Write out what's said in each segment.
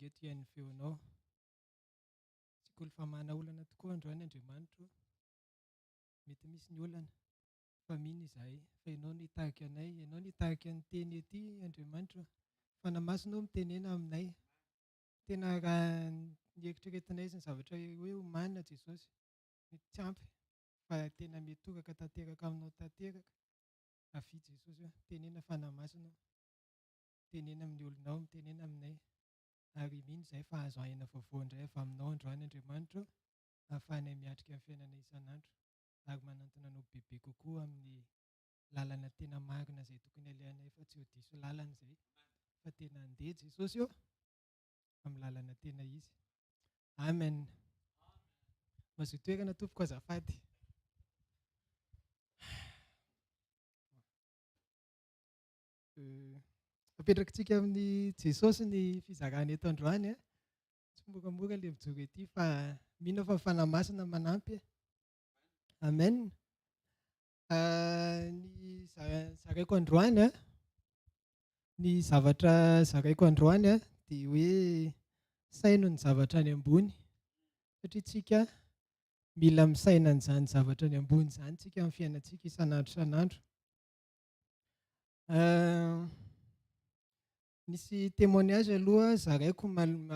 tonga eto hihaino ny feonao. Sekoly famahana olana tokoa androany Andriamanitra o. Mety misy ny olana fa mino izahay fa Ianao no hitarika anay, Ianao no hitarika ny teny ety Andriamanitra o. Fanahy Masina o mitenena aminay. Tena raha ny eritreretinay sy ny zavatra hoe omanina Jesosy, mety tsy ampy fa tena mitoraka tanteraka aminao tanteraka. Avia Jesosy o, tenena Fanahy Masina o. Mitenena amin'ny olonao, mitenena aminay. Ary mino izahay fa hahazo aina vaovao indray avy aminao androany Andriamanitra o, ahafahanay miatrika ny fiainana isan'andro ary manantona anao bebe kokoa amin'ny lalana tena marina izay tokony alehanay fa tsy ho diso lalana izay fa tena handeha Jesosy ô amin'ny lalana tena izy. Amen. Mazoto toerana tompoko azafady. Apetrakitsika amin'i Jesosy ny fizarana eto androany a. Tsy moramora ilay mijoro ety fa mino aho fa ny Fanahy Masina manampy e. Amen. Ny zaraiko androany a, ny zavatra zaraiko androany a dia hoe saino ny zavatra any ambony satria tsika mila misaina an'izany zavatra any ambony izany tsika amin'ny fiainantsika isan'andro isan'andro. Nisy témoignage aloha zaraiko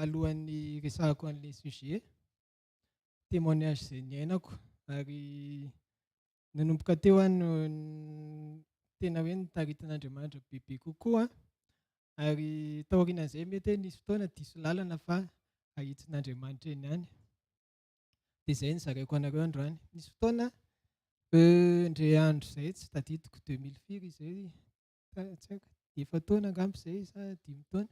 alohan'ny resahako an'ilay sujet. Témoignage izay niainako ary nanomboka teo aho no tena hoe notaritin'Andriamanitra bebe kokoa ary taorianan'izay mety hoe nisy fotoana diso lalana fa ahitsin'Andriamanitra eny ihany. Dia izay no zaraiko anareo androany. Nisy fotoana indray andro izay tsy tadidiko deux mille firy izay, tsy haiko, efa-taona angamba izay sa dimy taona.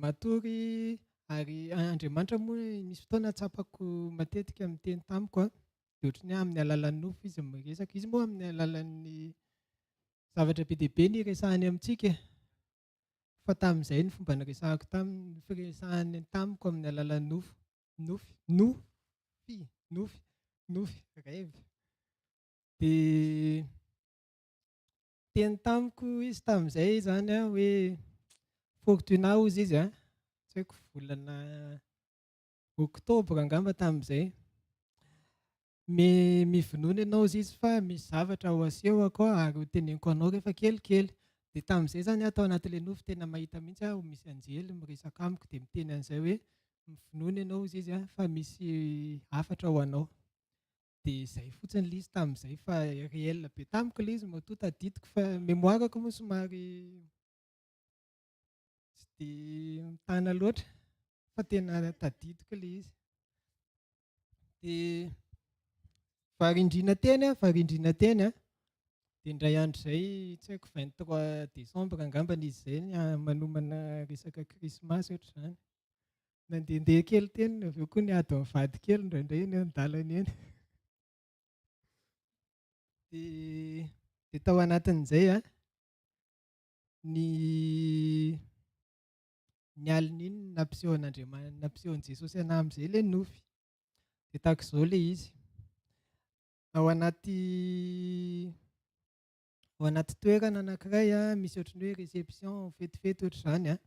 Matory ary Andriamanitra moa misy fotoana tsapako matetika miteny tamiko an, dia ohatran'ny hoe amin'ny alalan'ny nofo izy miresaka. Izy moa amin'ny alalan'ny zavatra be dia be ny iresahany amintsika e. Fa tamin'izay ny fomba niresahako taminy, ny firesahany tamiko amin'ny alalan'ny nofo, nofy, nofy, nofy, nofy, rêve. Dia niteny tamiko izy tamin'izay izany an, hoe Fortuna hozy izy an, tsy haiko volana Octobre angamba tamin'izay. Mi mivonona ianao hozy izy fa misy zavatra ho asehoko ary ho teneniko anao rehefa kelikely. Dia tamin'izay izany aho tao anatin'ilay nofy tena mahita mihitsy aho misy anjely miresaka amiko dia miteny an'izay hoe mivonona ianao hozy izy an fa misy hafatra ho anao. Dia izay fotsiny ilay izy tamin'izay fa réel be tamiko ilay izy matoa tadidiko fa mémoire-ko moa somary tsy dia mitana loatra fa tena tadidiko ilay izy. Dia varindriana teny aho, varindriana teny aho. Dia indray andro izay, tsy haiko 23 décembre angambany izy izay, manomana resaka krismasy ohatr'izany. Nandehandeha kely teny, avy eo koa niady mivady kely indraindray eny an-dalana eny. Dia dia tao anatin'izay an, ny ny alin'iny nampisehoan'Andriamanitra, nampisehoan'i Jesosy anah amin'izay ilay nofy. Dia tahaka izao ilay izy. Ao anaty ao anaty toerana anankiray an, misy ohatran'ny hoe réception, fetifety ohatr'izany an.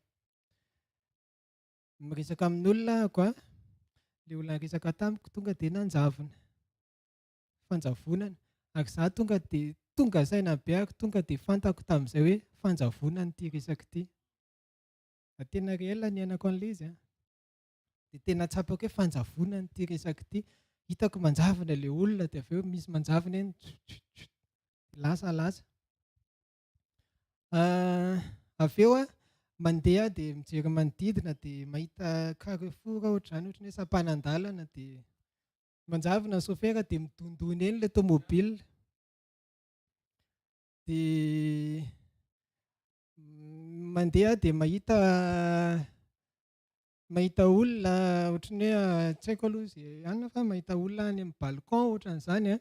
Miresaka amin'olona ahako an, ilay olona niresaka tamiko tonga dia nanjavona. Fanjavonana. Ary izaho tonga dia tonga saina be ary tonga dia fantako tamin'izay hoe fanjavonana ity resaka ity. Fa tena réel ny niainako an'ilay izy an. Dia tena tsapako hoe fanjavonana ity resaka ity. Hitako manjavona ilay olona dia avy eo misy manjavona eny, lasa lasa. Avy eo aho mandeha dia mijery manodidina dia mahita carrefour ohatr'izany, ohatran'ny hoe sampanan-dalana dia manjavona ny sôfera dia midondona eny ilay tomobile. Dia mandeha aho dia mahita mahita olona ohatran'ny hoe tsy haiko aloha izay anona fa mahita olona any amin'ny balcon ohatran'izany an.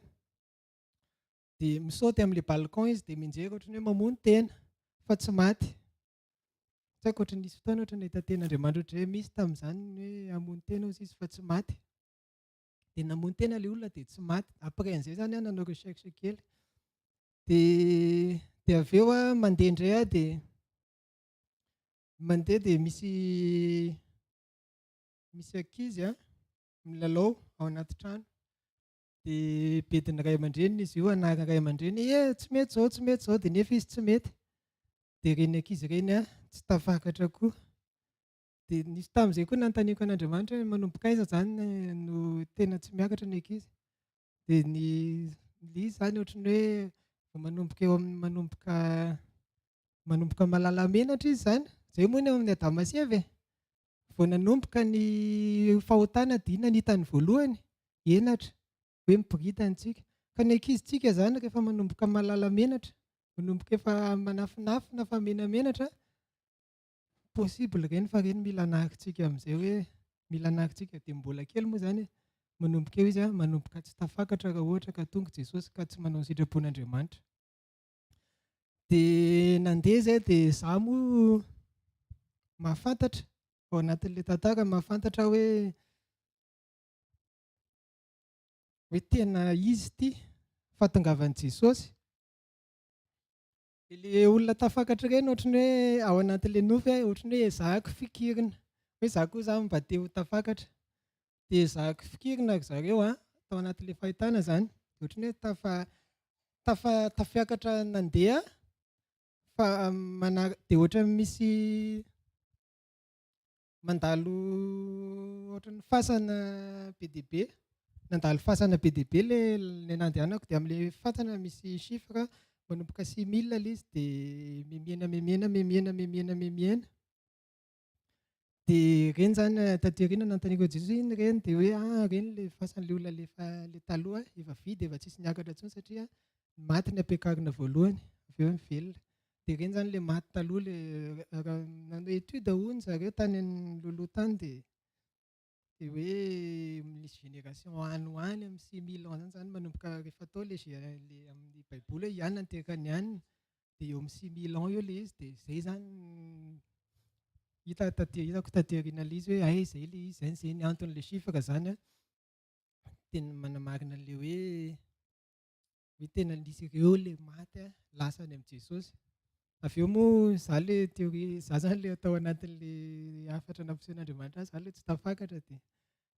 Dia misaoty amin'ilay balcon izy dia mianjera ohatran'ny hoe mamono tena fa tsy maty. Tsy haiko ohatran'ny nisy fotoana ohatran'ny nahita tena Andriamanitra ohatran'ny hoe misy tamin'izany ny hoe hamono tena hozy izy fa tsy maty. Dia namono tena ilay olona dia tsy maty. Après an'izay izany aho nanao recherche kely. Dia Dia avy eo aho mandeha indray aho dia mandeha dia misy misy ankizy a milalao ao anaty trano. Dia bedin'ny ray aman-dreniny izy io, anarany ray aman-dreny, e tsy mety izao, tsy mety izao, dia nefa izy tsy mety. Dia ireny ankizy ireny a tsy tafakatra koa. Dia nisy tamin'izay koa nanontaniako an'Andriamanitra hoe manomboka aiza izany no tena tsy miakatra ny ankizy. Dia ny ilay izy izany ohatran'ny hoe vao manomboka eo amin'ny manomboka manomboka mahalala menatra izy izany. Izay moa ny ao amin'ny Adama sy Eva e. Vao nanomboka ny fahotana dia inona ny hitany voalohany? Henatra. Hoe miboridana isika. Ka ny ankizintsika izany rehefa manomboka mahalala menatra, manomboka efa manafinafina fa menamenatra, Possible ireny fa ireny mila anarintsika amin'izay hoe mila anarintsika dia mbola kely moa izany e, manomboka eo izy an, manomboka tsy tafakatra raha ohatra ka tonga Jesosy ka tsy manao ny sitrapon'Andriamanitra. Dia nandeha izay dia izaho moa mahafantatra ao anatin'ilay tantara mahafantatra aho hoe hoe tena izy ity fahatongavan'i Jesosy. Ilay olona tafakatra ireny ohatran'ny hoe ao anatin'ilay nofy aho, ohatran'ny hoe ezahako fikirina, hoe za koa zany mba te ho tafakatra. Dia ezahako fikirina ry zareo an, tao anatin'ilay fahitana izany, ohatran'ny hoe tafa tafa tafiakatra nandeha fa manara- dia ohatran'ny misy Mandalo ohatran'ny fasana be dia be, nandalo fasana be dia be ilay ilay nandehanako dia amin'ilay fasana misy chiffre manomboka 6000 ilay izy dia mihena mihena mihena mihena mihena. Dia ireny izany taty aoriana nanontaniako an'i Jesosy hoe inona ireny dia hoe ah ireny ilay fasan'ilay olona ilay efa ilay taloha efa vide efa tsisy niakatra intsony satria maty ny ampiakarina voalohany avy eo ny velona. Dia ireny izany ilay maty taloha ilay raha nanao étude hono zareo tany loloha tany dia dia hoe misy génération any ho any amin'ny 6000 ans zany manomboka rehefa atao ilay ilay amin'ny baiboly hoe i Anna niteraka an'i Anna dia eo amin'ny 6000 ans eo ilay izy dia izay izany hita taty hitako taty aoriana ilay izy hoe hay izay ilay izy izay izay ny anton'ilay chiffre izany an, tena manamarina an'ilay hoe hoe tena nisy ireo le maty a, lasa any amin'i Jesosy. Avy eo moa za le théorie, za zany le tao anatin'le hafatra nampisehoan'Andriamanitra ahy, za le tsy tafakatra dia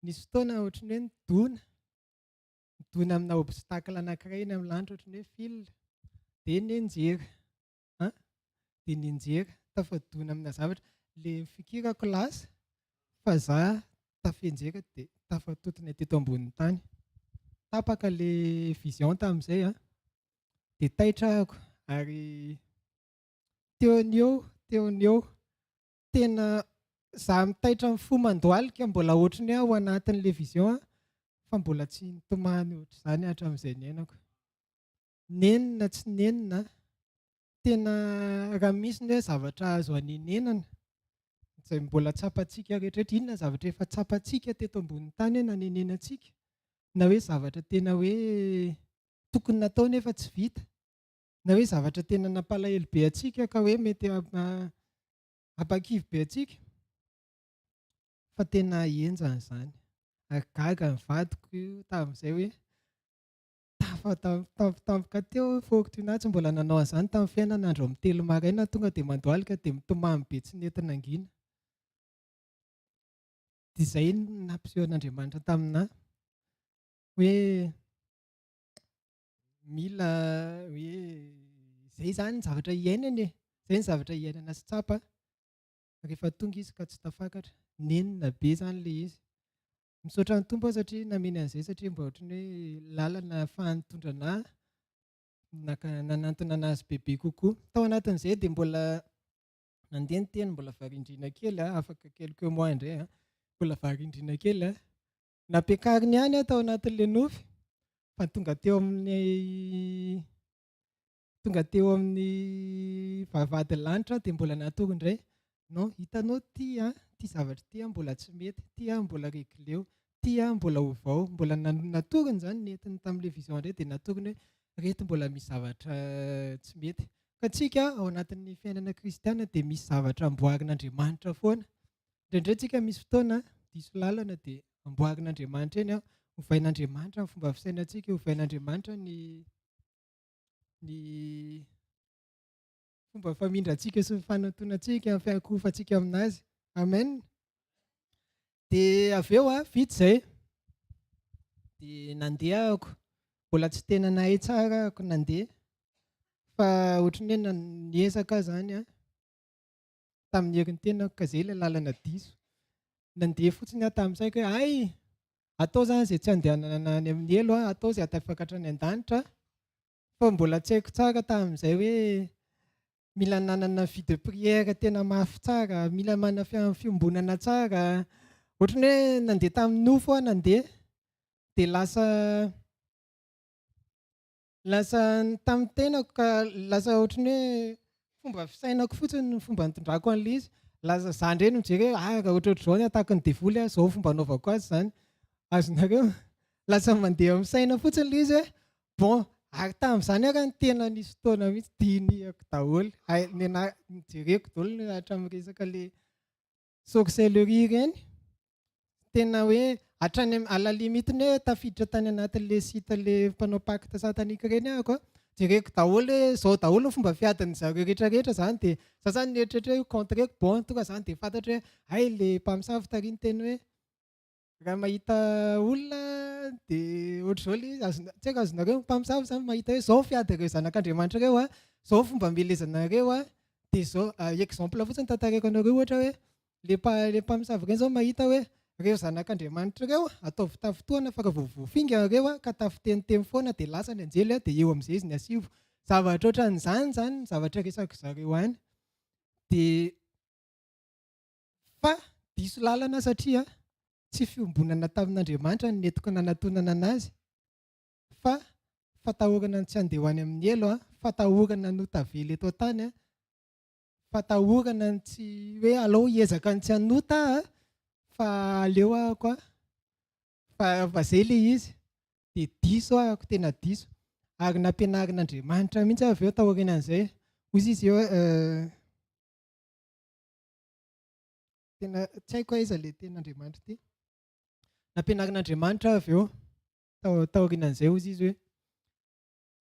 nisy fotoana ohatran'ny hoe nidona, nidona amina obstacle anankiray eny amin'ny lanitra ohatran'ny hoe fil, dia nianjera, an, dia nianjera, tafadona amina zavatra, le fikirako lasa fa za tafenjera dia tafatotona teto ambonin'ny tany. Tapaka le vision tamin'izay an, dia taitra ahako ary teo ny eo, teo ny eo, tena za mitaitra amin'ny fo mandohalika mbola ohatry ny ao anatin'le vision an, fa mbola tsy nitomany ohatr'izany hatramin'izay niainako. Nenina tsy nenina, tena raha misy ny hoe zavatra azo anenenana, izay mbola tsapantsika rehetrarehetra, inona ny zavatra efa tsapantsika teto ambonin'ny tany hoe nanenenantsika, na hoe zavatra tena hoe tokony natao nefa tsy vita, na hoe zavatra tena nampalahelo be antsika ka hoe mety hampakivy be antsika, fa tena henjana izany. Ary gaga ny vadiko tamin'izay hoe Tafa tampotampoka teo Fortuna tsy mbola nanao an'izany tamin'ny fiainana andro amin'ny 3 maraina tonga dia mandohalika dia mitomany be tsy nety nangina. Dia izay no nampisehoan'Andriamanitra taminà hoe mila hoe izay izany ny zavatra iainana e, izay ny zavatra iainana sy tsapa rehefa tonga izy ka tsy tafakatra. Nenina be izany ilay izy. Misaotra ny Tompo aho satria nameny an'izay satria mba ohatran'ny hoe lalana ahafahany nitondra anà naka nanantona an'azy bebe kokoa. Tao anatin'izay dia mbola nandeha ny teny mbola varindriana kely a, afaka quelques mois indray a, mbola varindriana kely a. Nampiakariny ihany aho tao anatin'ilay nofy fa tonga teo amin'ny Tonga teo amin'ny vavahadin'ny lanitra aho dia mbola natory indray. Non, hitanao ity an, ity zavatra ity an mbola tsy mety, ity an mbola regleo, ity an mbola ovao. Mbola natoriny izany, nentiny tamin'ilay vision indray dia natoriny hoe ireto mbola misy zavatra tsy mety. Ka antsika ao anatin'ny fiainana kristiana dia misy zavatra amboarin'Andriamanitra foana. Indraindray tsika misy fotoana diso lalana dia amboarin'Andriamanitra eny an, ovain'Andriamanitra ny fomba fisainantsika, ovain'Andriamanitra ny ny. fomba famindrantsika sy ny fanantonantsika, ny fiankohofantsika aminazy. Amen. Dia avy eo a, vita izay. Dia nandeha ahako. Mbola tsy tena nahay tsara ahako nandeha. Fa ohatran'ny hoe niezaka aho izany an, tamin'ny herin'ny tenako ka izay ilay lalana diso. Nandeha fotsiny aho tamin'ny saiko hoe hay, atao izany izay tsy handehanana any amin'ny helo an, atao izay hahatafakatra any an-danitra. Fa mbola tsy haiko tsara tamin'izay hoe mila nanana vie de prière tena mafy tsara, mila manana fiombonana tsara. Ohatran'ny hoe nandeha tamin'ny nofo aho nandeha dia lasa lasa tamin'ny tenako ka lasa ohatran'ny hoe fomba fisainako fotsiny ny fomba nitondrako an'ilay izy. Lasa za indray no mijery hoe ah raha ohatrohatr'izao ny attaque-n'ny devoly ah, izao fomba anaovako azy izany. Azonareo? Lasa mandeha amin'ny saina fotsiny ilay izy hoe Bon, ary tamin'izany ary no tena nisy fotoana mihitsy dinihako daholo, hay nenaha nojereko daholo ny hatramin'ny resaka le sorcellerie ireny, tena hoe hatrany am- à la limite ny hoe tafiditra tany anatin'le site le mpanao pacte satanique ireny ahako a, jereko daholo hoe zao daholo ny fomba fiadin'ny zareo rehetra rehetra zany dia za zany nieritreritra hoe contre-ko, bon tonga zany dia fantatro hoe hay le mpamosavy tary niteny hoe Raha mahita olona dia ohatr'izao ilay izy, azona, tsy haiko azonareo, mpamosavy izany mahita hoe izao fiady ireo zanak'Andriamanitra ireo an, izao fomba amelezana ireo an, dia izao, exemple fotsiny tantaraiko anareo ohatra hoe le mpa- le mpamosavy ireny izao mahita hoe ireo zanak'Andriamanitra ireo ataovy tafintohana fa raha vao voafingana ireo an ka tafiteniteny foana dia lasa ny anjely an, dia eo amin'izay izy ny asivo. Zavatra ohatran'izany izany ny zavatra resak'i zareo any. Dia. Fa diso lalana satria tsy fiombonana tamin'Andriamanitra no nentiko nanatonana anazy fa fatahorana ny tsy handeha ho any amin'ny helo, fatahorana ny ho tavela eto an-tany, fatahorana ny tsy hoe alao hiezaka ny tsy hanota aho fa aleo ahako fa fa zay le izy dia diso ahako tena diso ary nampianarin'Andriamanitra mihitsy aho avy eo taorianan'izay hoy izy hoe Tena tsy haiko aiza ilay tenin'Andriamanitra ity. Nampianarin'Andriamanitra avy eo, taorianan'izay hozy izy hoe,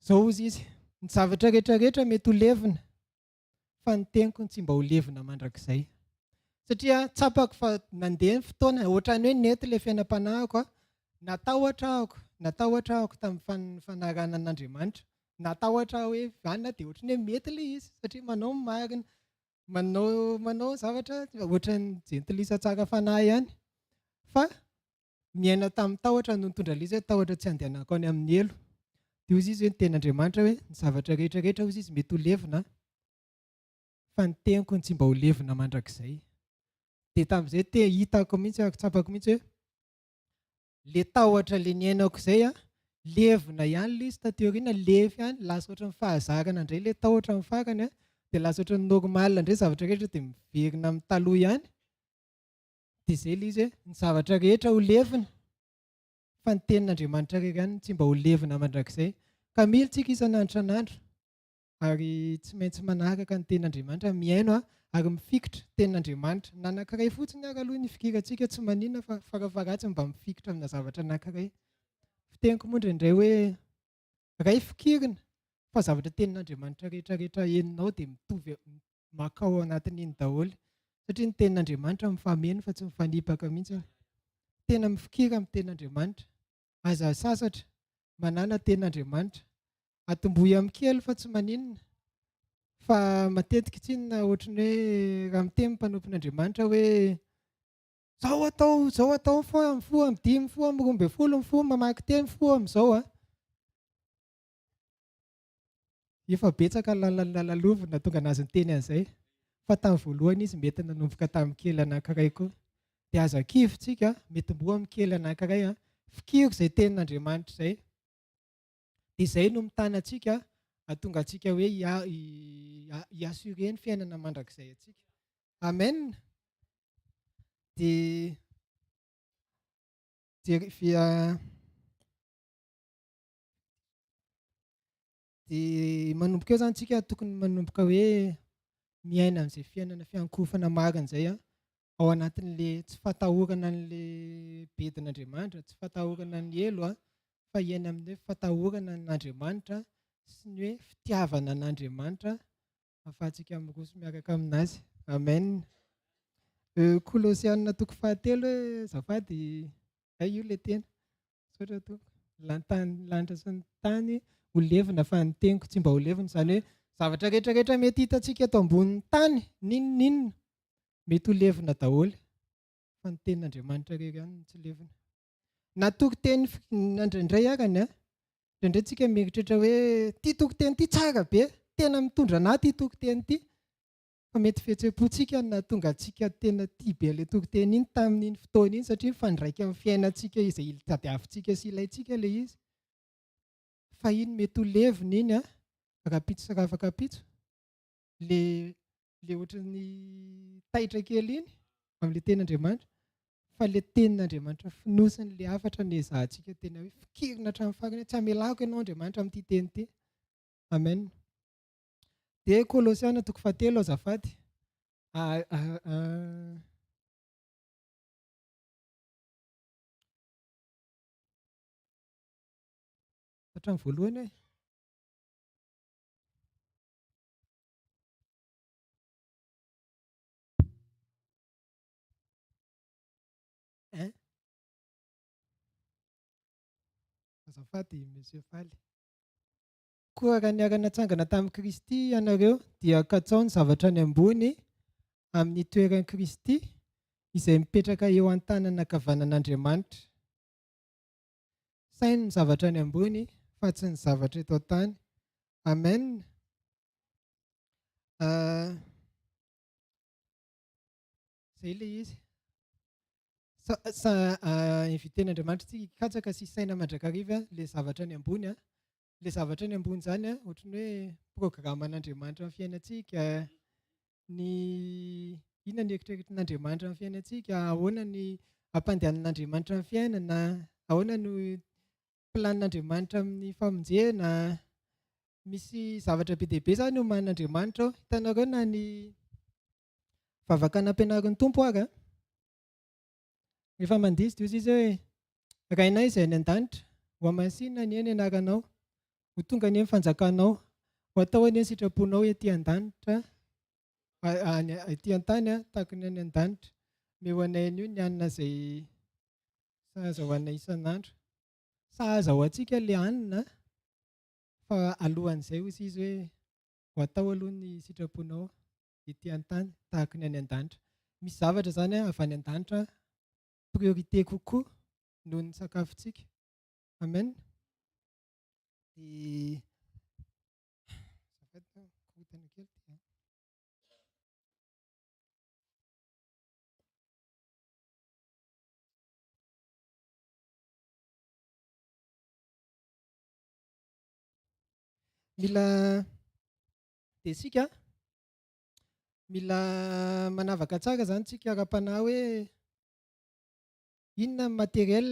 izao hozy izy, ny zavatra rehetra rehetra mety ho levona, fa ny teniko no tsy mba ho levona mandrakizay. Satria tsapako fa nandeha ny fotoana, ohatran'ny hoe nety ilay fiainam-panahiko, natahotra aho, natahotra aho tamin'ny fanarahana an'Andriamanitra. Natahotra aho hoe vanona dia ohatran'ny hoe mety ilay izy, satria manao ny marina. Manao manao zavatra ohatran'ny jentilisa tsara fanahy ihany fa miaina tamin'ny tahotra no nitondra ilay izy hoe tahotra tsy handehanako any amin'ny helo. Dia hozy izy hoe ny tenin'Andriamanitra hoe ny zavatra rehetra rehetra hozy izy mety ho levona fa ny teniko no tsy mba ho levona mandrakizay. Dia tamin'izay te hitako mihitsy ary tsapako mihitsy hoe le tahotra le niainako izay a, levona ihany le izy taty aoriana, lefy ihany, lasa ohatran'ny fahazarana indray le tahotra amin'ny farany a, dia lasa ohatran'ny normal indray zavatra rehetra dia miverina amin'ny taloha ihany, dia izay le izy hoe ny zavatra rehetra ho levona fa ny tenin'Andriamanitra irery ihany no tsy mba ho levona mandrakizay, ka mila tsika isan'andro isan'andro. ary tsy maintsy manaraka ny tenin'Andriamanitra, mihaino ary mifikitra tenin'Andriamanitra. Na anankiray fotsiny ary aloha ny fikirantsika tsy maninona fa farafaharatsiny mba mifikitra amina zavatra anankiray. Fiteniko moa indraindray hoe ray fikirina fa zavatra tenin'Andriamanitra rehetra rehetra henonao dia mitovy makao ao anatin'iny daholo satria ny tenin'Andriamanitra mifameno fa tsy mifanipaka mihitsy. Tena mifikira amin'ny tenin'Andriamanitra. Aza sasatra, manàna tenin'Andriamanitra. Atombohy amin'ny kely fa tsy maninona. Fa matetika tsinona ohatran'ny hoe raha miteny ny mpanompon'Andriamanitra hoe zao atao, zao atao, mifoha, mifoha amin'ny dimy, mifoha amin'ny 12, mifoha mamaky teny, mifoha amin'izao an. Efa betsaka ny lalana nolalovina tonga nahazo niteny an'izay fa tamin'ny voalohany izy mety nanomboka tamin'ny kely anankiray koa. Dia aza kivy tsika, mitomboa amin'ny kely anankiray an. Fikiro izay tenin'Andriamanitra izay. Dia izay no mitana antsika hahatonga antsika hoe hi-assurer ny fiainana mandrakizay antsika. Amen. Dia jery Dia manomboka eo izany tsika tokony manomboka hoe miaina an'izay fiainana fiankohofana marina izay an, ao anatin'le tsy fahatahorana an'le bedin'Andriamanitra, tsy fahatahorana ny helo an, fa hiaina amin'ny hoe fahatahorana an'Andriamanitra sy ny hoe fitiavana an'Andriamanitra. ahafahantsika miroso miaraka aminazy. Amen. Kolosiana toko fahatelo hoe azafady, hay io ilay teny. Misaotra tompoko. Lantany, lanitra sy ny tany ho levona fa ny teniko tsy mba ho levona. Izany hoe zavatra rehetra rehetra mety hitantsika eto ambonin'ny tany, n'inon'inona, mety ho levona daholo. Fa ny tenin'Andriamanitra irery ihany no tsy levona. Na toriteny indraindray arany an, indraindray tsika mieritreritra hoe ity toriteny ity tsara be, tena mitondra anah ity toriteny ity. Fa mety fihetseham-pontsika no nahatonga antsika tena tia be ilay toriteny iny tamin'iny fotoana iny satria mifandraika amin'ny fiainantsika izay tadiavintsika sy ilaintsika ilay izy. Fa iny mety ho levona iny an, rahampitso sy rahafakampitso. Le le ohatran'ny taitra kely iny amin'ilay tenin'Andriamanitra. Fa ilay tenin'Andriamanitra fonosiny ilay hafatra no ezahantsika tena hoe fikirina hatramin'ny farany hoe tsy hamelako ianao Andriamanitra amin'ity teny ity. Amen. Dia Kolosiana toko fahatelo azafady. Hatramin'ny voalohany e. Hein? Azafady Monsieur Faly. Koa raha niara-natsangana tamin'i Kristy ianareo, dia katsaho ny zavatra any ambony amin'ny toeran'i Kristy, izay mipetraka eo an-tanana ankavanan'Andriamanitra. Saino ny zavatra any ambony fa tsy ny zavatra eto an-tany. Amen. Izay ilay izy. Sa, sa inviten'Andriamanitra tsika hikatsaka sy hisaina mandrakariva ilay zavatra any ambony. Ilay zavatra any ambony izany ohatran'ny hoe programan'Andriamanitra amin'ny fiainantsika, ny inona ny eritreretin'Andriamanitra amin'ny fiainantsika, ahoana ny ampandehanan'Andriamanitra ny fiainana, ahoana no planin'Andriamanitra amin'ny famonjena. Misy zavatra be dia be izany omanin'Andriamanitra ao. Hitanareo na ny vavaka nampianarin'ny Tompo ary an. Rehefa mandihy izy dia hoy izy hoe, Rainay izay any an-danitra, ho hamasinina anie ny anaranao, ho tonga anie ny fanjakanao, ho atao anie ny sitraponao ety an-danitra, any ety an-tany tahaka ny any an-danitra. Omeo anay anio ny hanina izay sahaza ho anay isan'andro. Sahaza ho antsika ilay hanina, fa alohan'izay hoy izy hoe, ho atao aloha ny sitraponao ety an-tany tahaka ny any an-danitra. Misy zavatra izany avy any an-danitra priorité kokoa noho ny sakafontsika. Amen. Dia azafady korontana kely ity an. Mila dia isika mila manavaka tsara izany tsika ara-panahy hoe inona ny matériel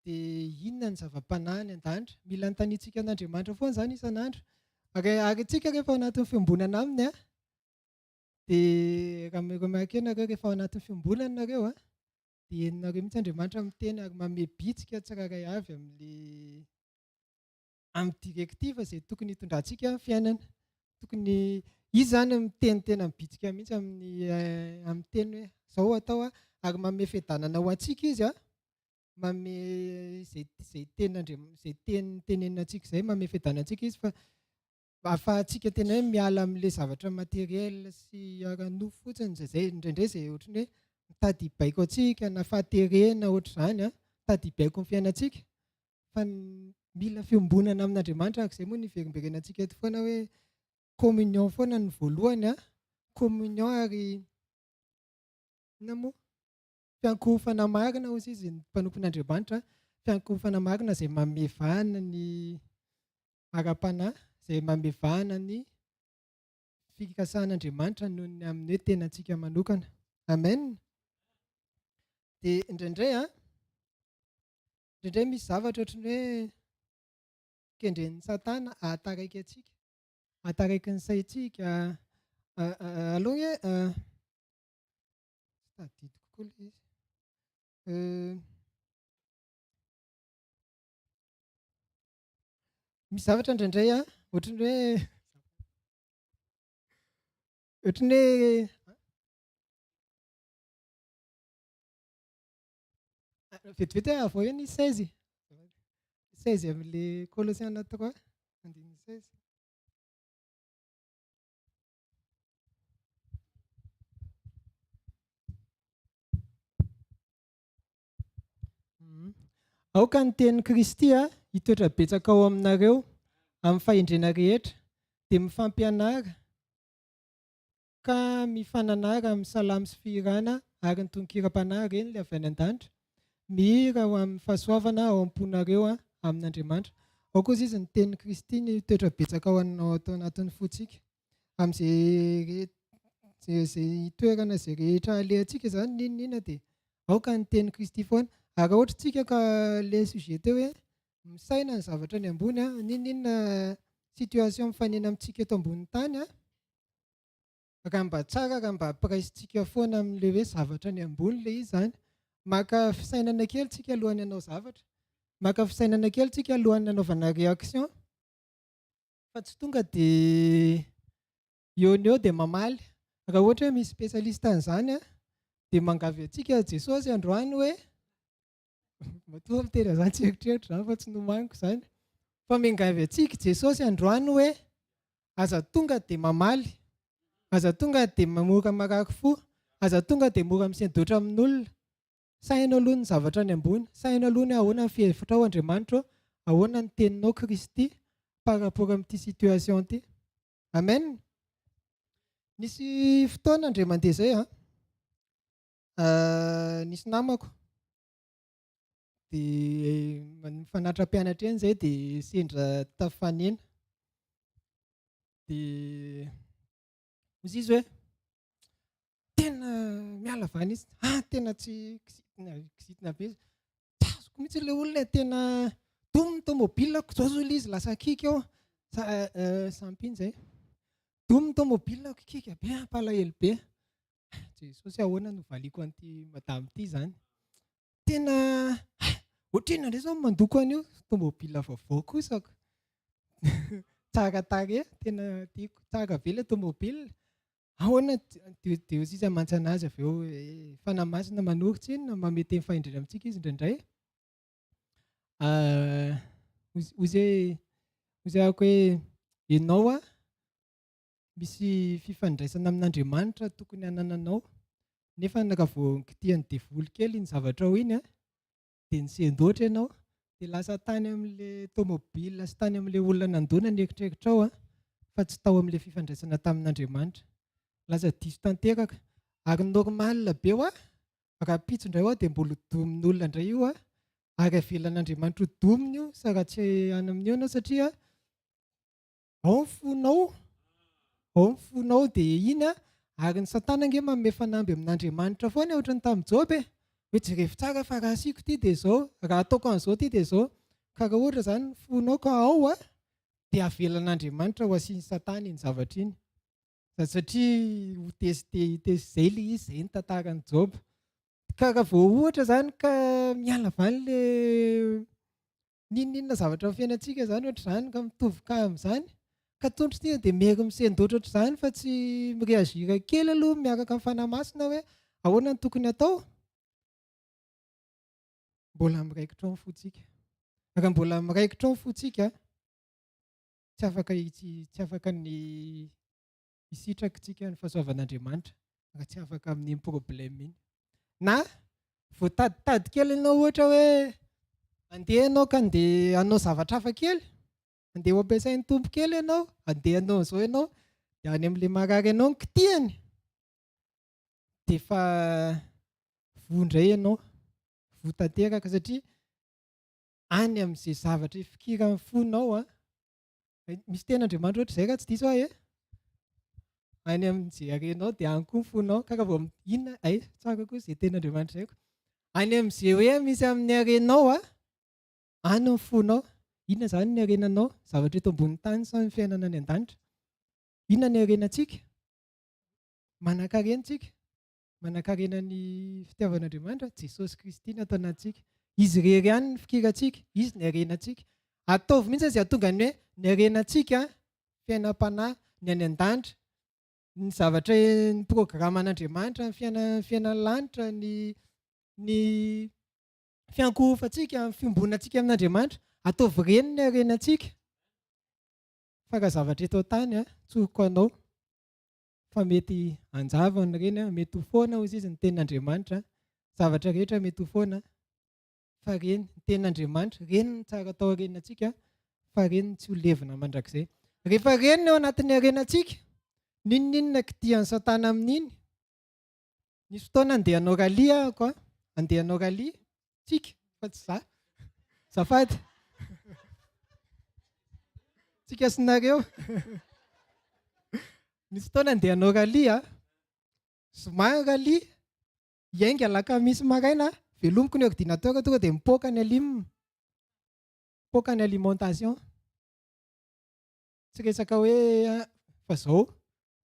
dia inona ny zava-panahy any an-danitra. Mila anontaniantsika an'Andriamanitra foana izany isan'andro. Ary ary tsika rehefa ao anatin'ny fiombonana aminy a, dia raha mi-remarquer nareo rehefa ao anatin'ny fiombonana nareo a, dia henonareo mihitsy Andriamanitra miteny ary manome bitsika tsirairay avy amin'ilay amin'ny directive izay tokony hitondrantsika ny fiainana. Tokony izy izany miteny tena mibitsika mihitsy amin'ny amin'ny teny hoe izao atao a, ary manome fiadanana ho antsika izy a, manome izay izay tenin'Andriam- izay teny tenenina antsika izay, manome fiadanana antsika izy fa ahafahantsika tena hoe miala amin'ilay zavatra matériel sy ara-nofo fotsiny izay izay indraindray izay ohatran'ny hoe mitady hibaiko antsika na fahaterena ohatr'izany a, mitady hibaiko ny fiainantsika. Fa mila fiombonana amin'Andriamanitra araka izay moa no iverimberenantsika eto foana hoe communion foana no voalohany a, communion ary inona moa? Fiankohofana marina hozy izy ny mpanompon'Andriamanitra, fiankohofana marina izay manome vahana ny ara-panahy, izay manome vahana ny fikasan'Andriamanitra noho ny amin'ny hoe tenantsika manokana. Amen. Dia indraindray a, Indraindray misy zavatra ohatran'ny hoe kendren'ny satana hahataraiky antsika, hahataraiky ny saintsika. Aloha hoe tsy tadidiko koa ilay izy. Misy zavatra indraindray ohatran'ny hoe. Ohatran'ny hoe Vetivety hoe avoahy ny 16. 16 amin'ilay Kolosiana 3, andininy 16. Aoka ny tenin'i Kristy hitoetra betsaka ao aminareo amin'ny fahendrena rehetra, dia mifampianara ka mifananara amin'ny salamo sy fihirana ary ny tononkiram-panahy reny ilay avy any an-danitra, mihira ho amin'ny fahasoavana ao am-ponareo amin'Andriamanitra. Aoka hozy izy ny tenin'i Kristy ny hitoetra betsaka ao anatin'ny fontsika. Amin'izay izay toerana izay rehetra alehantsika izany n'inon'inona dia aoka ny tenin'i Kristy foana. Ary raha ohatra tsika ka le sujet teo hoe misaina ny zavatra any ambony an, n'inon'inona situation mifanena amintsika eto ambonin'ny tany an, raha mba tsara raha mba ampiraisintsika foana amin'ilay hoe zavatra any ambony ilay izy izany. Maka fisainana kely tsika alohan'ny hanao zavatra. Maka fisainana kely tsika alohan'ny hanaovana réaction. Fa tsy tonga dia eo no eo dia mamaly. Raha ohatra hoe misy spécialiste an'izany an, dia mangavy antsika Jesosy androany hoe, matoa miteny an'izany tsy eritreritro izany fa tsy nomaniko izany, fa miangavy antsika Jesosy androany hoe aza tonga dia mamaly, aza tonga dia mora marary fo, aza tonga dia mora misendoatra amin'olona, Saino aloha ny zavatra any ambony, saino aloha ny hoe ahoana ny fihevitrao Andriamanitra ô, ahoana ny teninao Kristy par rapport amin'ity situation ity. Amen. Nisy fotoana indray mandeha izay an, nisy namako dia mifanatra mpianatra eny izay dia sendra tafanena dia Hoy izy hoe, tena miala vany izy, ah tena tsy kizitina, kizitina be izy, tsy azoko mihitsy ilay olona e, tena domy ny tomobilako, zao zao ilay izy lasa kiaka eo, sampy iny izay, domy ny tomobilako, kiaka be, ampalahelo be, Jesosy ahoana no valiako an'ity madame ity izany, tena ohatrinona indray izao no mandoko an'io, tomobile vaovao kosa ko, tsara tarehy, tena tiako, tsara be ilay tomobile, ahoana dia dia hoy izy mantsy anazy avy eo hoe Fanahy Masina manoro tsinona, manome teny fahendrena amintsika izy indraindray, hoy izy hoe, hoy izy ahako hoe ianao an, misy fifandraisana amin'Andriamanitra tokony hanananao, nefa raha vao kitihan'ny devoly kely iny zavatra ao iny an, dia nisendoatra ianao, dia lasa tany amin'ilay tomobile sy tany amin'ilay olona nandona ny eritreritrao an, fa tsy tao amin'ilay fifandraisana tamin'Andriamanitra. Lasa diso tanteraka. Ary normal be hoa, rahampitso indray hoa dia mbola ho domin'olona indray io an, ary avelan'Andriamanitra ho dominy io, sa raha tsy any amin'io ianao satria Ao ny fonao, ao ny fonao dia iny an, ary ny satana ange manome fanamby amin'Andriamanitra foana e, ohatran'ny tamin'i Joba e, hoe jerevo tsara fa raha asiako ity dia izao, raha ataoko an'izao ity dia izao, ka raha ohatra izany ny fonao ka ao an, dia avelan'Andriamanitra ho asian'i satana iny zavatra iny, sady satria ho tester, hi-tester izay ilay izy, izay ny tantaran'i Joba, ka raha vao ohatra izany ka miala avy any ilay N'inon'inona zavatra amin'ny fiainantsika izany ohatr'izany ka mitovy cas amin'izany ka tondro ity dia mery misendoatra ohatr'izany fa tsy mi-réagir kely aloha miaraka amin'ny Fanahy Masina hoe ahoana no tokony atao? Mbola miraikitra ao ny fontsika. Raha mbola miraikitra ao ny fontsika, tsy afaka tsy afaka ny hisitraka tsika ny fahasoavan'Andriamanitra raha tsy afaka amin'iny problème iny. Na voataditady kely ianao ohatra hoe andeha ianao ka andeha hanao zavatra hafa kely, andeha ho ampiasain'ny Tompo kely ianao, andeha hanao an'izao ianao, dia any amin'ilay marary anao no kitihany, dia efa voa indray ianao, voa tanteraka satria any amin'izay zavatra ifikiran'ny fonao an, Misy teny Andriamanitra ohatr'izay raha tsy diso aho e. Any amin'izay harenao dia any koa ny fonao. Ka raha vao inona ay tsara koa izay teny Andriamanitra izay ko. Any amin'izay hoe misy amin'ny harenao a, any ny fonao. Inona izany ny harenanao? Zavatra eto ambonin'ny tany sa ny fiainana any an-danitra? Inona ny harenantsika? Manan-karena tsika. Manankarena ny fitiavan'Andriamanitra, Jesosy Kristy no ato anatintsika. Izy irery ihany ny fikirantsika, Izy ny harenantsika. Ataovy mihitsy izay hahatonga ny hoe ny harenantsika, fiainam-panahy, ny any an-danitra. Ny zavatra ny programan'Andriamanitra, ny fiaina- fiainan'ny lanitra, ny ny fiankohofantsika, ny fiombonantsika amin'Andriamanitra, ataovy ireny ny harenantsika. Fa raha zavatra eto an-tany, tsoriko anao fa mety hanjavona ireny, mety ho foana hozy izy ny tenin'Andriamanitra, zavatra rehetra mety ho foana. Fa ireny, ny tenin'Andriamanitra, ireny no tsara atao harenantsika, fa ireny no tsy ho levona mandrakizay. Rehefa ireny no ao anatin'ny harenantsika, n'inon'inona kitihan'i Satana amin'iny, nisy fotoana andeha hanao rallye ahako an, andeha hanao rallye, tsika, fa tsy za, zafady, tsika sy nareo, nisy fotoana andeha hanao rallye an, zoma ny rallye, Hiainga alakamisy maraina, velomiko ny ordinateur tonga dia mipoaka ny alim, mipoaka ny alimentation. Tsy resaka hoe fa zao,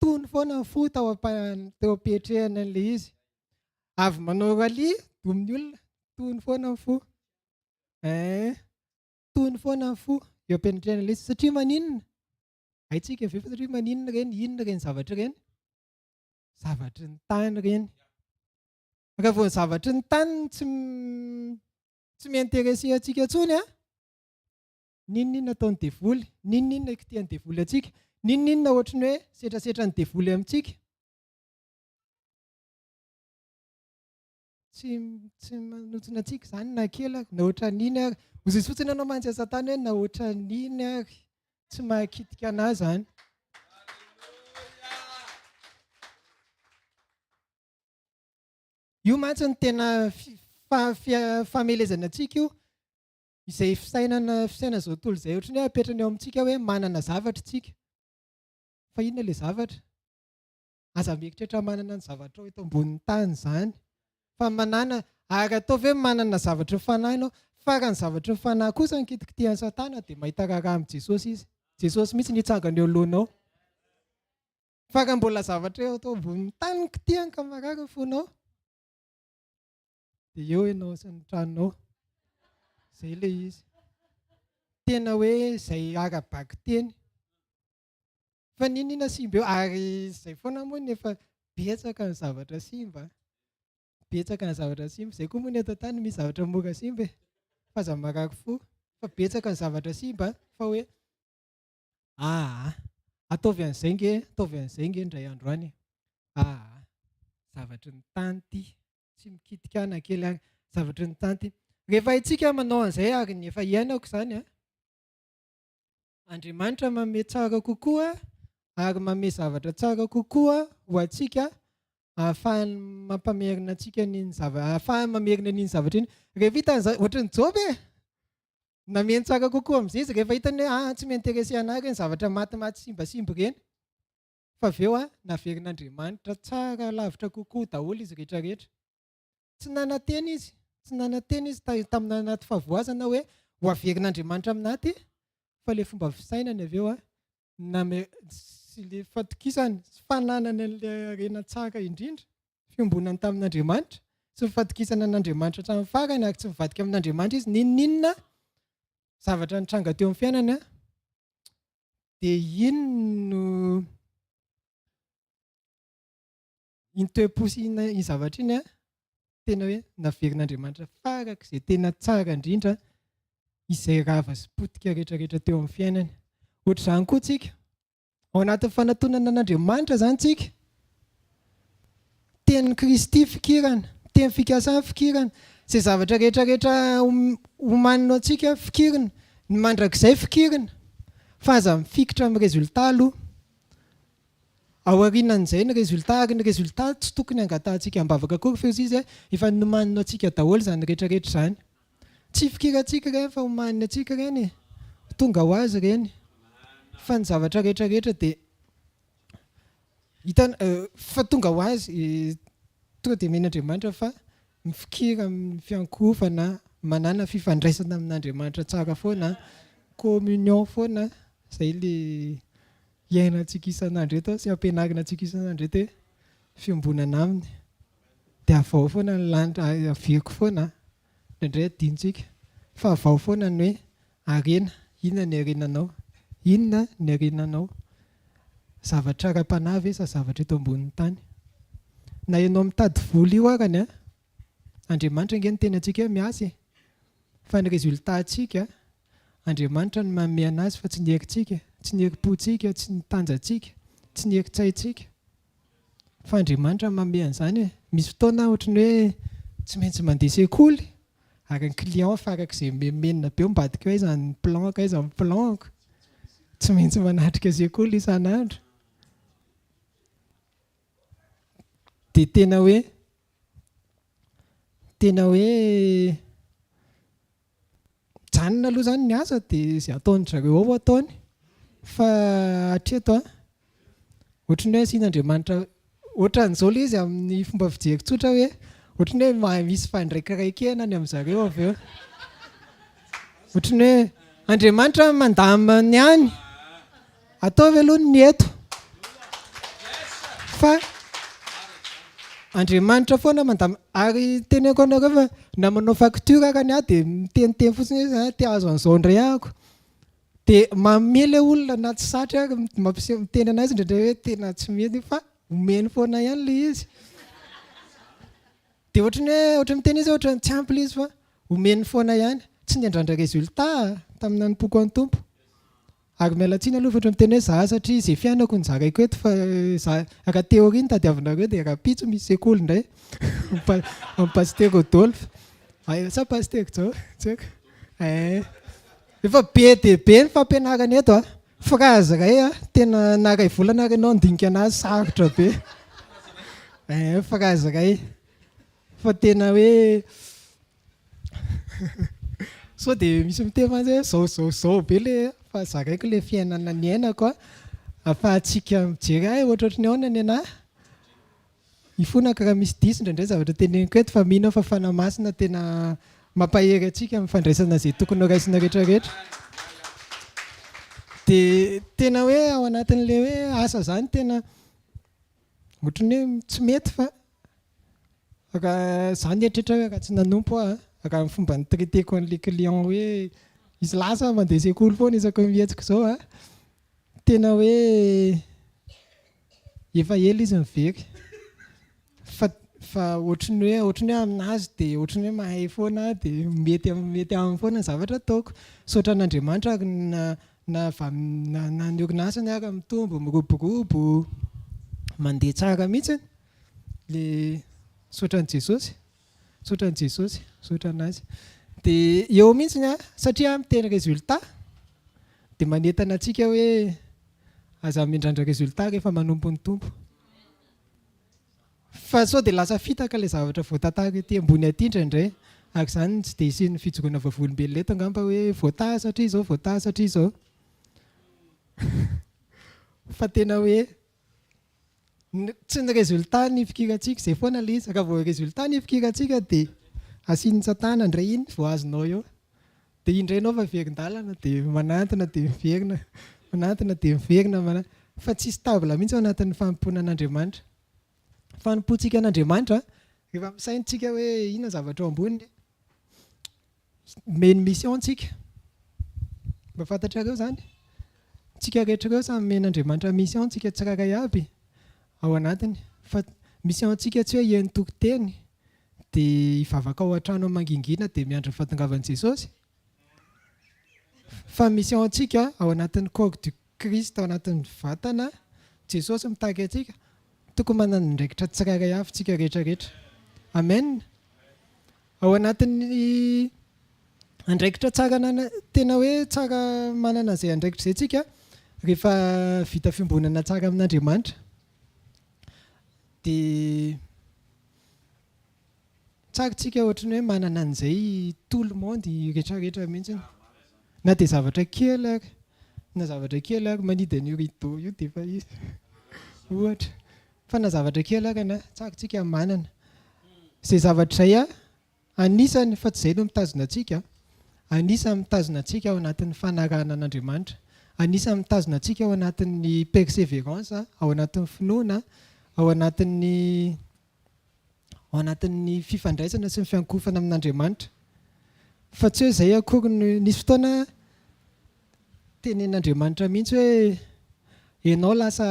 tony foana ny fo tao teo am-piatrehana an'ilay izy. Avy manao rallye, domin'ny olona, tony foana ny fo. Ein, tony foana ny fo eo am-piatrehana ilay izy. Satria maninona? Haintsika ve fa satria maninona ireny, inona ireny zavatra ireny? Zavatry ny tany ireny. Raha vao ny zavatry ny tany no tsy tsy mi-intéresser antsika intsony an, n'inon'inona ataon'ny devoly, n'inon'inona ikitihan'ny devoly antsika, n'inon'inona ohatry ny hoe setrasetran'ny devoly amintsika, tsy tsy manotsina antsika izany na kely ary, na ohatran'iny ary. Hoy izy fotsiny ianao mantsy Satana hoe na ohatran'iny ary, tsy mahakitika an'ahy izany. Io mantsy no tena famelezana antsika io, izay fisainana fisainana izao tontolo izay ohatran'ny hoe apetrany eo amintsika hoe manana zavatra isika. Fa inona ilay zavatra? Aza mieritreritra manana ny zavatra ao eto ambonin'ny tany izany. Fa manana, ary ataovy hoe manana zavatry ny fanahy ianao. Fa raha ny zavatry ny fanahy kosa no kitikitihan'i Satana dia mahita raharaha amin'i Jesosy izy. Jesosy mihitsy no hitsangana eo alohanao. Fa raha mbola zavatra eto ambonin'ny tany no kitihany ka marary ny fonao, dia eo ianao sy ny tranonao. Izay ilay izy. Tena hoe izay ara-bakiteny. Fa n'inon'inona simba eo, ary izay foana moa no efa betsaka ny zavatra simba. Betsaka ny zavatra simba. Izay koa moa ny eto an-tany misy zavatra mora simba e. Fa aza marary fo. Fa betsaka ny zavatra simba fa hoe aa ataovy an'izay nge, ataovy an'izay nge indray andro any e. Aa zavatry ny tany ity, tsy mikitika na kely ary, zavatry ny tany ity. Rehefa haintsika manao an'izay ary ny efa iainako izany an, Andriamanitra manome tsara kokoa ary manome zavatra tsara kokoa ho antsika ahafahany mampamerina antsika an'iny zava ahafahany mamerina an'iny zavatra iny. Rehefa hitany za ohatran'ny Joba e! Nameno tsara kokoa amin'izay izy rehefa hitany hoe ah tsy mi-intéresser anah ireny zavatra matimaty simbasimba ireny. Fa avy eo ah naverin'Andriamanitra tsara lavitra kokoa daholo izy rehetra rehetra. Tsy nanantena izy, tsy nanantena izy tamin'ny anaty fahavoazana hoe ho averin'Andriamanitra aminaty, fa ilay fomba fisainany avy eo, name, sy ilay fatokisany, sy fananany an'ilay harena tsara indrindra, fiombonany tamin'Andriamanitra, sy ny fatokisana an'Andriamanitra hatramin'ny farany, ary tsy nivadika amin'Andriamanitra izy, n'inon'inona zavatra nitranga teo amin'ny fiainany, dia iny no Iny toe-po sy iny zavatra iny tena hoe naverin'Andriamanitra farak'izay tena tsara indrindra izay rava sy potika rehetrarehetra teo amin'ny fiainany. Ohatr'izany koa tsika. Ao anatin'ny fanatonana an'Andriamanitra izany tsika. Tenin'i Kristy fikirana, teny fikasana fikirana, izay zavatra rehetrarehetra omanina antsika fikirina, ny mandrakizay fikirina. Fa aza mifikitra amin'ny résultat aloha. Aorianan'izay ny résultat, ary ny résultat tsy tokony hangatahantsika am-bavaka akory fa izy izy efa nomanina antsika daholo izany rehetra rehetra izany. Tsy fikirantsika ireny fa omaniny antsika ireny e! Tonga ho azy ireny. Fa ny zavatra rehetra rehetra dia hitan fa tonga ho azy, tonga dia omen'Andriamanitra fa mifikira amin'ny fiankohofana, manàna fifandraisana amin'Andriamanitra tsara foana, communion foana, izay ilay iainantsika isan'andro eto sy ampianarina antsika isan'andro eto hoe fiombonana aminy. Dia avao foana ny lanitra, averiko foana, indraindray adinontsika, fa avao foana ny hoe harena, inona ny harenanao? Inona ny harenanao? Zavatra ara-panahy ve sa zavatra eto ambonin'ny tany? Na ianao mitady vola io arany an, Andriamanitra ange niteny antsika hoe miasa e! Fa ny résultat-ntsika, Andriamanitra no manome anazy fa tsy ny herintsika, tsy ny herim-pontsika, tsy ny tanjantsika, tsy ny herin-tsaintsika. Fa Andriamanitra no manome an'izany e! Misy fotoana aho ohatran'ny hoe tsy maintsy mandeha sekoly, ary ny client farak'izay mimenomenona be ao ambadika ao aiza ny plan-ko, aiza ny plan-ko. Tsy maintsy manatrika sekoly isan'andro. Dia tena hoe, tena hoe mijanona aloha izany ny asa dia izay ataon-dry zareo ao ataony. Fa hatreto an, ohatran'ny hoe asian'Andriamanitra, ohatran'izao ilay izy amin'ny fomba fijery tsotra hoe ohatran'ny hoe mahay misy fandraikiraikena any amin-dry zareo avy eo. Ohatran'ny hoe Andriamanitra mandamina ny any. Ataovy aloha ny eto fa Andriamanitra foana mandamina ary teneniko anareo fa na manao facture ary ny ahy dia miteniteny fotsiny hoe za te hahazo an'izao indray ahako dia manome ilay olona na tsy satry ary mampiseho miteny an'azy indraindray hoe tena tsy mety io fa omeny foana ihany ilay izy. Dia ohatran'ny hoe ohatran'ny miteny izy hoe ohatran'ny tsy ampy ilay izy fa omeny foana ihany. Tsy niandrandra résultat tamin'ny nanompoako an'ny Tompo. Ary miala tsiny aloha fa ohatran'ny miteny hoe za satria izay fiainako no zaraiko eto fa za raha théorie no tadiavinareo dia rahampitso misy sekoly indray amin'ny Pasitera Rodolphe. Sa Pasitera Jao? Tsy haiko. Eh. Efa be dia be ny fampianarana eto a. Phrase iray a, tena na iray volana ary ianao handinika anazy sarotra be. Eh, phrase iray. Fa tena hoe sao dia misy miteny mantsy hoe zao zao zao be le fa zaraiko le fiainana niainako a, ahafahantsika mijery ahy ohatrohatry ny ahoana ny anahy. Ifonako raha misy diso indraindray zavatra teneniko eto fa mino aho fa Fanahy Masina tena mampahery antsika amin'ny fandraisana izay tokony ho raisina rehetra rehetra. Dia tena hoe ao anatin'ilay hoe asa izany tena ohatran'ny hoe tsy mety fa raha za nieritreritra hoe raha tsy nanompo aho raha ny fomba ni-traiter-ko an'ilay client hoe izy lasa mandeha sekoly foana isaky ny mihetsika izao an, tena hoe Efa ela izy no very. Fa fa ohatry ny hoe ohatry ny hoe aminazy dia ohatry ny hoe mahay foana aho dia mety mety aminy foana ny zavatra ataoko. Misaotra an'Andriamanitra ary na na avy amin'ny na na ny orinasany ary mitombo, miroborobo, mandeha tsara mihitsy le misaotra an'i Jesosy. Misaotra an'i Jesosy, misaotra an'Azy. Dia eo mihitsy an, satria aho miteny résultat dia manentana antsika hoe Aza miandrandra résultat rehefa manompo ny Tompo. Fa sao dia lasa fitaka ilay zavatra voatantara ety ambony aty indraindray. Ary izany no tsy dia hisian'ny fijoroana vavolombelona eto angamba hoe voataha satria izao, voataha satria izao. Fa tena hoe tsy ny résultat no ifikirantsika, izay foana ilay izy. Raha vao résultat no ifikirantsika dia asian'i Satana indray iny vao azonao eo. Dia indray ianao fa verin-dalana dia manantona dia miverina, manantona dia miverina, mana- fa tsy stable mihitsy ao anatin'ny fanompoana an'Andriamanitra. Fanompoantsika an'Andriamanitra, rehefa misaina tsika hoe inona ny zavatra ao amboniny, omeny mission tsika. Mba fantatrareo izany? Tsika rehetra ireo samy omen'Andriamanitra mission tsika tsirairay aby ao anatiny. Fa mission antsika tsy hoe hihaino toriteny, Dia hivavaka ao an-trano mangingina dia miandry ny fahatongavan'i Jesosy? Fa mission antsika ao anatin'ny corps du Christ, ao anatin'ny vatana, Jesosy mitaky antsika, tokony manana andraikitra tsirairay avy tsika rehetra rehetra. Amen. Ao anatin'ny andraikitra tsara nana, tena hoe tsara manana izay andraikitra izay tsika rehefa vita fiombonana tsara amin'Andriamanitra. Dia Tsara tsika ohatran'ny hoe manana an'izay tout le monde retraretra mihitsy. Na dia zavatra kely ary, na zavatra kely ary manidy an'io rideau io dia efa izy. Ohatra. Fa na zavatra kely ary ana, tsara tsika manana. Izay zavatra izay an, anisany, fa tsy izay no mitazona antsika an, anisany mitazona antsika ao anatin'ny fanarahana an'Andriamanitra. Anisany mitazona antsika ao anatin'ny persévérance, ao anatin'ny finoana, ao anatin'ny ao anatin'ny fifandraisana sy ny fiankohofana amin'Andriamanitra. Fa tsy hoe izay akory no, nisy fotoana tenenin'Andriamanitra mihitsy hoe ianao lasa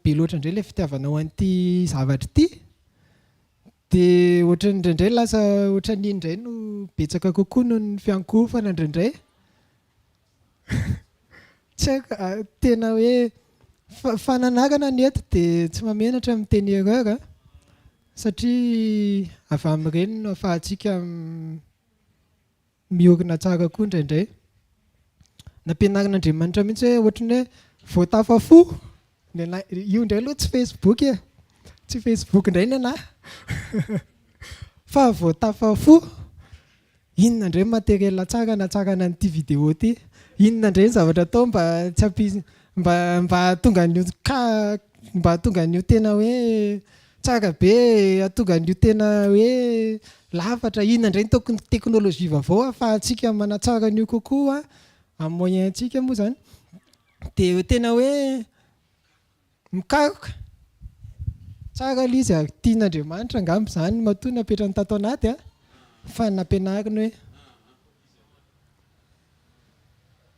be loatra indray ilay fitiavanao an'ity zavatra ity, dia ohatran'ny indraindray lasa ohatran'iny indray no betsaka kokoa noho ny fiankohofana indraindray. Tsy haiko, tena hoe fananarana ny eto dia tsy mahamenatra miteny erreur a, satria avy amin'ireny no ahafahantsika miorina tsara koa indraindray. Nampianarin'Andriamanitra mihitsy hoe ohatran'ny hoe vao tafafoha ny anah, io indray aloha tsy Facebook e, tsy Facebook indray ny anah fa vao tafafoha, inona indray ny matériel tsara hanatsarana an'ity vidéo ity, inona indray ny zavatra atao mba tsy hampisy, mba mba hahatonga an'io cas, mba hahatonga an'io tena hoe Tsara be e, hahatonga an'io tena hoe lafatra, inona indray ny tokony teknolojia vaovao ahafahantsika manatsara an'io kokoa amin'ny moyen-tsika moa izany. Dia tena hoe mikaroka. Tsara ilay izy ary tian'Andriamanitra angamba izany matoa napetrany tato anaty an, fa nampianariny hoe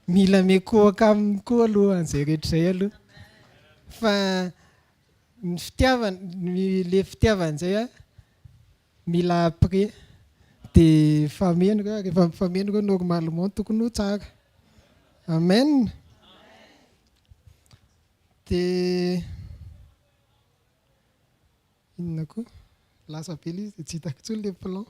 mila mikohaka aminy koa aloha an'izay rehetra izay aloha. Fa Ny fitiavana, ny le fitiavana izay a, mila après de mifameno reo, rehefa mifameno reo normalement tokony ho tsara. Amen. De inona koa? Lasa be le izy de tsy hitako intsony le plan.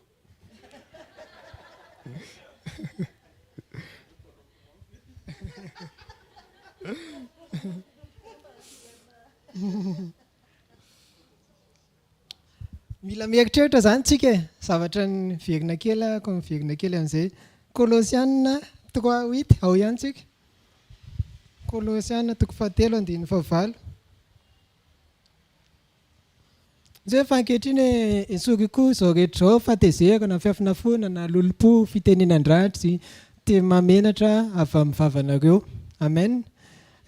Mila mieritreritra izany tsika e. Zavatra niverina kely ahako miverina kely amin'izay. Kolosiana 3 8 ao ihany tsika. Kolosiana toko fahatelo andininy fahavalo. Izay hoe fa ankehitriny esory koa izao rehetra izao, fahatezerana, fiafonafonana, lolompo, fitenenan-dratsy, teny mahamenatra avy amin'ny vavanareo. Amen.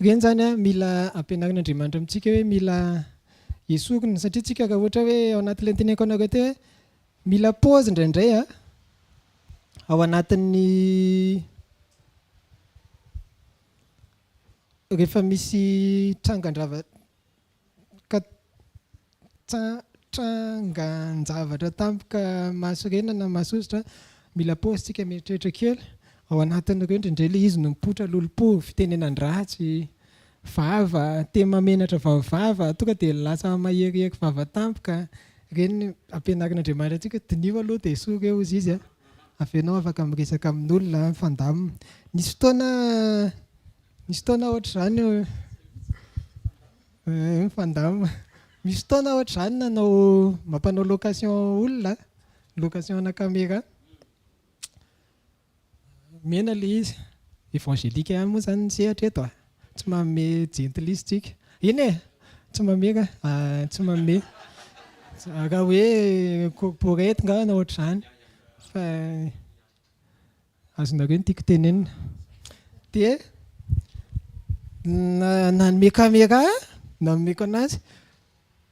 Ireny izany an, mila ampianarin'Andriamanitra amintsika hoe mila esorina, satria tsika raha ohatra hoe ao anatin'ilay noteneniko anareo teo hoe mila pause indraindray an, ao anatin'ny rehefa misy trangan-drava-, Ka trangan-javatra tampoka mahasorena na mahasosotra, mila pause tsika mieritreritra kely, ao anatin'ireo indraindray ilay izy no mipoitra lolompo, fitenenan-dratsy, vava, teny mahamenatra vavavava, tonga dia lasa maherihery vava tampoka, ireny ampianarin'Andriamanitra antsika, diniho aloha dia esory eo hozy izy a, avy eo ianao afaka miresaka amin'olona, mifandamina. Nisy fotoana, nisy fotoana ohatr'izany Mifandamina. Misy fotoana aho ohatr'izany nanao mampanao location olona, location ana caméra. Omena ilay izy. Évangélique ihany moa izany ny sehatra eto a. Tsy manome jentilisa tsika. Eny e! Tsy manome ka, tsy manome. Raha hoe corporate nga na ohatr'izany. Fa Azonareo ny tiako tenenina. Dia nanome caméra, nanomeko anazy,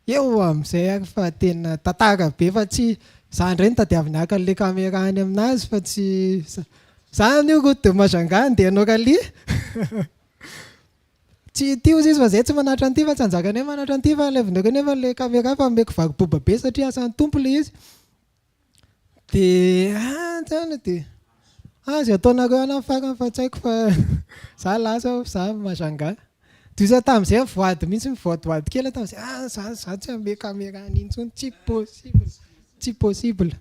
eo amin'izay ary fa tena tantara be fa tsy, za indray no tadiaviny haka an'ilay caméra any aminazy fa tsy, za anio route de Majunga andeha hanao rallye. Tsy ity hozy izy fa zay tsy manatra an'ity fa tsy anjakanay manatra an'ity fa alaivinareo nefa ilay caméra fa omeko varoboba be satria asan'ny Tompo ilay izy. Dia ah zany dia ah izay ataonareo any amin'ny farany fa tsy haiko fa za lasa aho za Majunga. Dia za tamin'izay aho voady mihitsy mivoadivoady kely aho tamin'izay ah za za tsy hanome caméra an'iny intsony tsy possible tsy possible.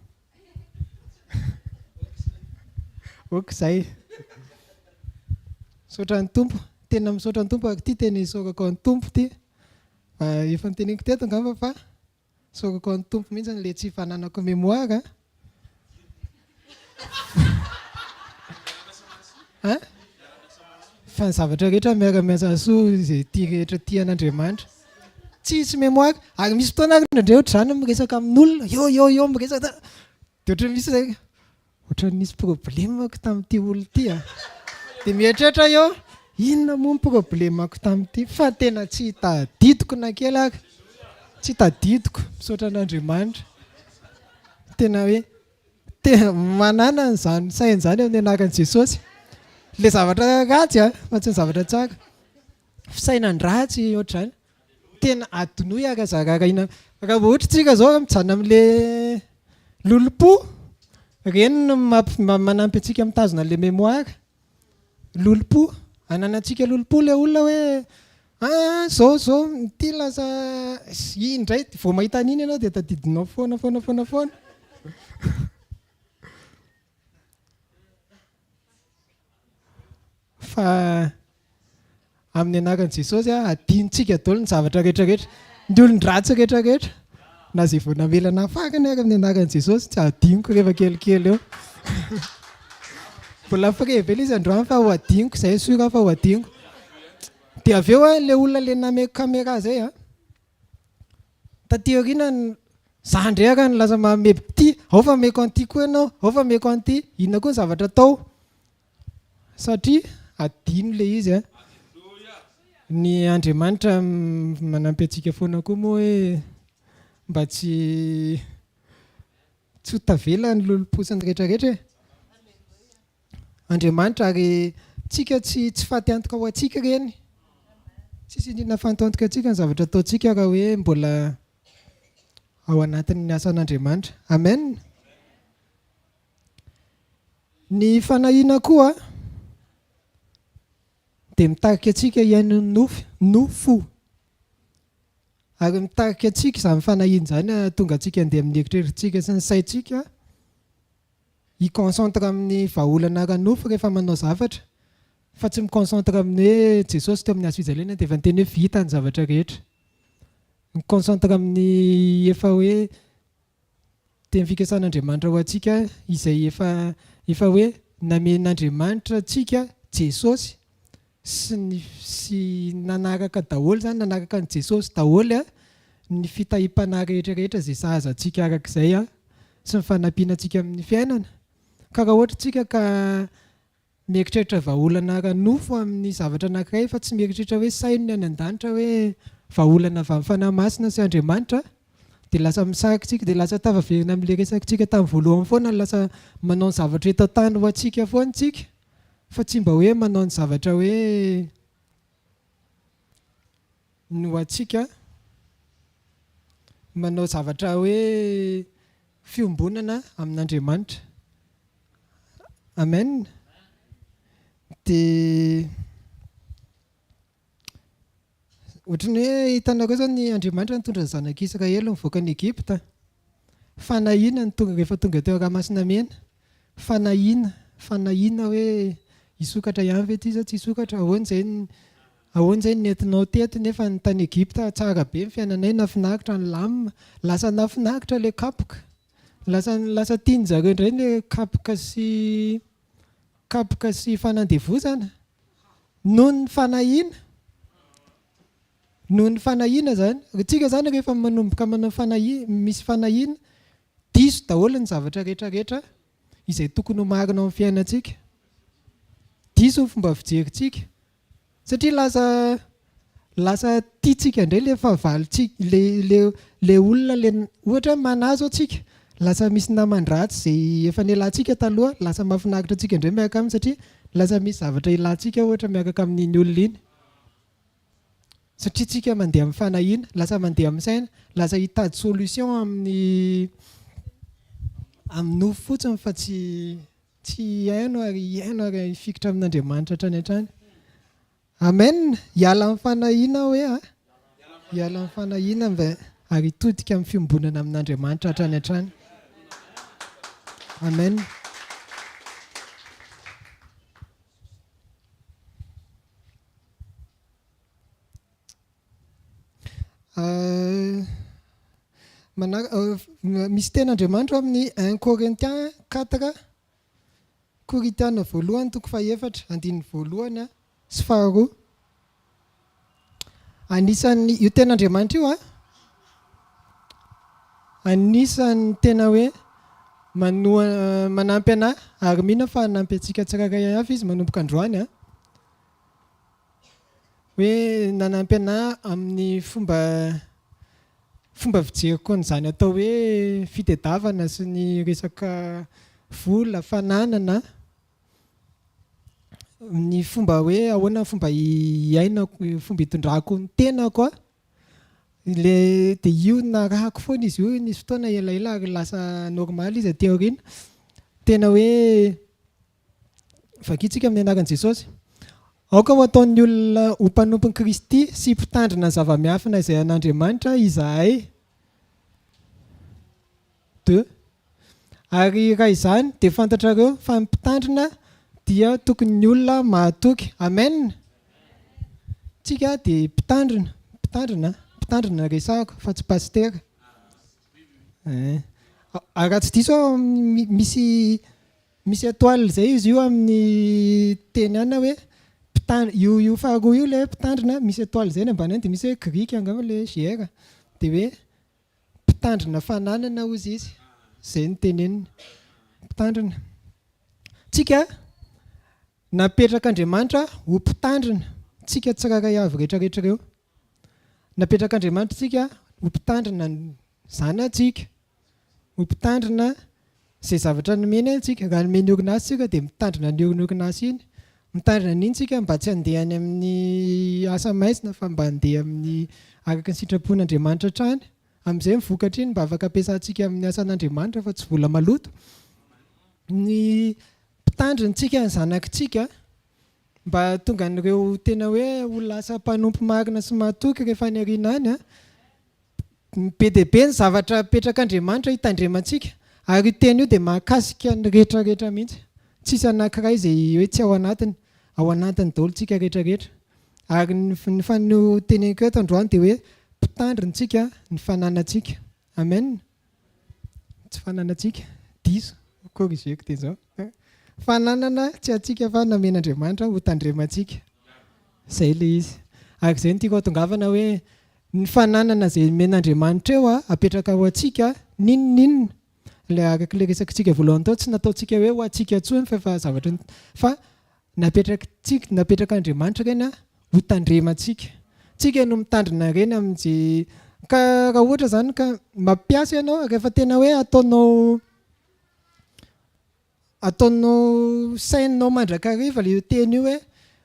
Ok izay. Misaotra ny Tompo, tena misaotra ny Tompo ary ity tena isaorako an'ny Tompo ity. Efa noteneniko teto angamba fa Tsoriko an'i Tompo mihitsy le tsy fananako mémoire a! Hein? Fa ny zavatra rehetra miara-miasa soa izay tia rehetra tia an'Andriamanitra. Tsisy mémoire. Ary misy fotoana ary indraindray ohatr'izany miresaka amin'olona, eo eo eo miresaka, dia ohatran'ny misy zay, Ohatran'ny nisy problemako tamin'ity olona ity a! Dia mieritreritra aho eo, inona moa ny problemako tamin'ity fa tena tsy tadidiko na kely ary. Tsy tadidiko, misaotra an'Andriamanitra. Tena hoe tena manana an'izany saina izany amin'ny anaran'i Jesosy. Ilay zavatra ratsy a, fa tsy ny zavatra tsara. Fisainan-dratsy ohatr'izany. Tena adinoy ary aza rarahina. Raha vao ohatra tsika zao mijanona amin'le lolompo, ireny no manampy antsika mitazona an'le mémoire. Lolompo, ananantsika lolompo le olona hoe ah zao zao ity lasa iny indray vao mahita an'iny ianao dia tadidinao foana foana foana foana. Fa amin'ny anaran'i Jesosy, adinontsika daholo ny zavatra rehetra rehetra, ny olon-dratsy rehetra rehetra, na izay vao namelana farany ary amin'ny anaran'i Jesosy, tsy adinoko rehefa kelikely eo. Mbola frais be ilay izy androany fa ho adinoko izay, sûr aho fa ho adinoko. Dia avy eo ilay olona ilay nameko caméra izay an, taty aoriana za indray ary no lasa manome ity, ao fa ameko an'ity koa ianao, ao fa ameko an'ity, inona koa ny zavatra atao? Satria adino ilay izy an. Ny Andriamanitra manampy antsika foana koa moa hoe mba tsy tsy ho tavela ny lolompo sy ny rehetra rehetra e. Andriamanitra ary tsika tsy tsy faty antoka ho antsika ireny. Tsisy indrindra faty antoka antsika ny zavatra ataontsika raha hoe mbola ao anatin'ny asan'Andriamanitra. Amen. Ny fanahiana koa dia mitarika antsika hihaino ny nofy, nofo. Ary mitarika antsika izany fanahiana izany hahatonga antsika handeha amin'ny eritreritritsika sy ny saintsika hi-concentre amin'ny vahaolana ara-nofo rehefa manao zavatra fa tsy mi-concentre amin'ny hoe Jesosy teo amin'ny hazo fijaliana dia efa niteny hoe vita ny zavatra rehetra. Mi-concentre amin'ny efa hoe Teny fikasan'Andriamanitra ho antsika izay efa efa hoe namen'Andriamanitra antsika Jesosy sy ny sy nanaraka daholo izany nanaraka an'i Jesosy daholo ny fitahiam-panahy rehetra rehetra izay sahaza antsika arak'izay sy ny fanampiana antsika amin'ny fiainana ka raha ohatra tsika ka Mieritreritra vahaolana ara-nofo amin'ny zavatra anankiray fa tsy mieritreritra hoe saino ny any an-danitra hoe vahaolana avy amin'ny Fanahy Masina sy Andriamanitra dia lasa misaraka isika dia lasa tafaverina amin'ilay resakitsika tamin'ny voalohany foana lasa manao ny zavatra eto an-tany ho antsika foana isika fa tsy mba hoe manao ny zavatra hoe ny ho antsika manao zavatra hoe fiombonana amin'Andriamanitra. Amen. Dia ohatran'ny hoe hitanareo izany Andriamanitra nitondra ny zanak'Israely nivoaka an'i Egypta. Fanahiana ny tonga rehefa tonga teo Ranomasina Mena. Fanahiana, fanahiana hoe hisokatra ihany ve ity sa tsy hisokatra? Ahoana izay ny ahoana izay ny nentinao teto nefa ny tany Egypta tsara be ny fiainanay, nahafinaritra nilamina. Lasa nahafinaritra ilay kapoka. Lasa lasa tian-jareo indray ny kapoka sy kapoka sy fanandevozana noho ny fanahiana. Noho ny fanahiana izany. Tsika izany rehefa manomboka manao fanahi- misy fanahiana, diso daholo ny zavatra rehetra rehetra izay tokony ho marina ao amin'ny fiainantsika. Diso ny fomba fijerintsika. Satria lasa lasa tiantsika indray ilay fahavalontsika, ilay ilay ilay olona ilay ohatra hoe manahy izao tsika, lasa misy naman-dratsy izay efa nialantsika taloha, lasa mahafinaritra antsika indray miaraka aminy satria lasa misy zavatra ilantsika ohatra miaraka amin'iny olona iny. Satria tsika mandeha amin'ny fanahiana, lasa mandeha amin'ny saina, lasa hitady solution amin'ny amin'ny nofo fotsiny fa tsy Tsy hihaino ary hihaino ary hifikitra amin'Andriamanitra hatrany hatrany. Amen! Hiala amin'ny fanahiana aho hoe a! Hiala amin'ny fanahiana mba ary hitodika amin'ny fiombonana amin'Andriamanitra hatrany hatrany. Amen. Misy teny Andriamanitra ao amin'ny un Corinthiens quatre, Korintiana voalohany toko fahefatra, andininy voalohany sy faharoa. Anisan'ny io teny Andriamanitra io an, anisan'ny tena hoe manoa manampy anà ary mino aho fa hanampy antsika tsirairay avy izy manomboka androany an. Hoe nanampy anà amin'ny fomba fomba fijeriko an'izany atao hoe fitedavana sy ny resaka vola, fananana. ny fomba hoe ahoana ny fomba iainako, fomba itondrako ny tenako a, le dia io narahako foana izy io nisy fotoana elaela ary lasa normal izy aty aoriana. Tena hoe vakintsika amin'ny anaran'i Jesosy. Aoka ho ataon'ny olona ho mpanompon'i Kristy sy mpitandrina ny zava-miafina izay an'Andriamanitra izahay. Deux. Ary raha izany dia fantatrareo fa ny mpitandrina dia tokony ny olona mahatoky. Amen! Tsika dia mpitandrina, mpitandrina, mpitandrina resahako fa tsy pasitera. Eh. Ary raha tsy diso aho misy misy étoile izay izy io amin'ny teny any hoe mpitan- io io faharoa io ilay hoe mpitandrina misy étoile izay ny ambany any dia misy hoe grika angamba ilay GR dia hoe Mpitandrina fananana hozy izy. Izay no teneniny. Mpitandrina. Tsika napetrak'Andriamanitra ho mpitandrina. Tsika tsirairay avy rehetra rehetra ireo. Napetrak'Andriamanitra tsika ho mpitandrina ny zanatsika. Ho mpitandrina izay zavatra nomeny antsika. Raha nomeny orinasa tsika dia mitandrina an'iny orinasa iny. Mitandrina an'iny tsika mba tsy handeha any amin'ny asa maizina fa mba handeha amin'ny araka ny sitrapon'Andriamanitra hatrany. Amin'izay ny vokatra iny mba afaka ampiasantsika amin'ny asan'Andriamanitra fa tsy vola maloto. Ny mpitandrina tsika ny zanakitsika mba hahatonga an'ireo tena hoe ho lasa mpanompo marina sy mahatoky rehefa any aoriana any. Be dia be ny zavatra apetrak'Andriamanitra hitandremantsika, ary io teny io dia mahakasika ny rehetra rehetra mihitsy. Tsisy anankiray izay hoe tsy ao anatiny, ao anatiny daholo tsika rehetra rehetra. Ary ny ny fa teneniko eto androany dia hoe mpitandrintsika ny fananantsika. Amen. Tsy fananantsika, diso, corrigeko dia izao. Fananana tsy antsika fa namen'Andriamanitra ho tandremantsika. Izay ilay izy. Ary izay no tiako hatongavana hoe ny fananana izay omen'Andriamanitra eo apetraka ho antsika n'inon'inona. Ilay araka ilay resakitsika voalohany teo tsy nataontsika hoe ho antsika intsony fa efa zavatra fa napetrakitsika napetrak'Andriamanitra ireny ho tandremantsika. Tsika no mitandrina ireny amin'izay ka raha ohatra izany ka mampiasa ianao rehefa tena hoe ataonao Ataonao saininao mandrakariva ilay teny io hoe,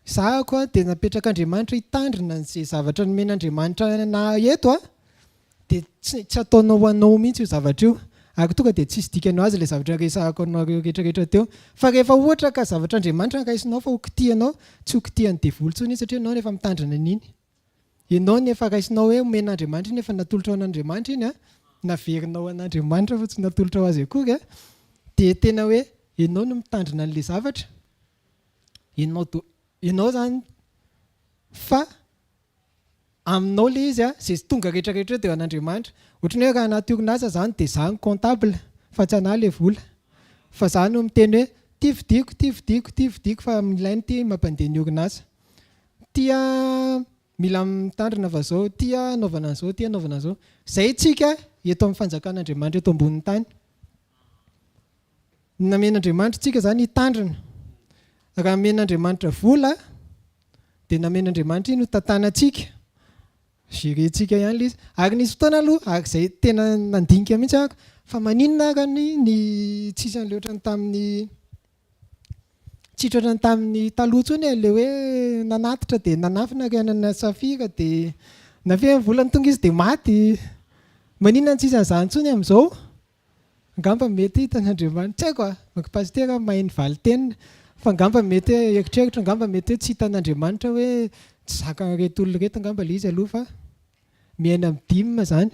Zahako dia napetrak'Andriamanitra hitandrina an'izay zavatra nomen'Andriamanitra anah eto an, dia tsy tsy ataonao ho anao mihitsy io zavatra io. Ary tonga dia tsisy dikany ho azy ilay zavatra resahako anareo rehetrarehetra teo. Fa rehefa ohatra ka zavatr'Andriamanitra no raisinao fa ho kitihanao, tsy ho kitihan'ny devoly intsony iny satria ianao no efa mitandrina an'iny. Ianao ny efa raisinao hoe omen'Andriamanitra iny, efa natolotrao an'Andriamanitra iny an, naverinao an'Andriamanitra fa tsy natolotrao azy akory an, dia tena hoe ianao no mitandrina an'ilay zavatra, ianao do, ianao izany fa aminao ilay izy an, izay tonga rehetra rehetra eo dia an'Andriamanitra. Ohatran'ny hoe raha anaty orinasa izany dia izaho no comptable fa tsy an'ahy ilay vola. Fa izaho no miteny hoe ity vidiako, ity vidiako, ity vidiako fa ilaina ity mampandeha ny orinasa. Tia mila mitandrina fa zao, tia anaovana an'izao, tia anaovana an'izao. Zay tsika eto amin'ny fanjakan'Andriamanitra eto ambonin'ny tany. Namen'Andriamanitra tsika zany hitandrina. Raha amen'Andriamanitra vola dia namen'Andriamanitra iny ho tantanantsika. Gérer-tsika ihany ilay izy. Ary nisy fotoana aloha, ary izay tena nandinika mihitsy aho, fa maninona ary ny tsisy an'ilay ohatran'ny tamin'ny Tsy tratran'ny tamin'ny taloha intsony e, ilay hoe nanatitra dia nanafina ry anana safira dia nafeniny ny volany tonga izy dia maty. Maninona no tsisy an'izany intsony amin'izao? Angamba mety hitan'Andriamanitra, tsy haiko a, manko pasitera mahay ny valin-teniny fa angamba mety hoe eritreritro angamba mety hoe tsy hitan'Andriamanitra hoe tsy zakan'ireto olona ireto angamba ilay izy aloha fa miaina amin'ny dime izany.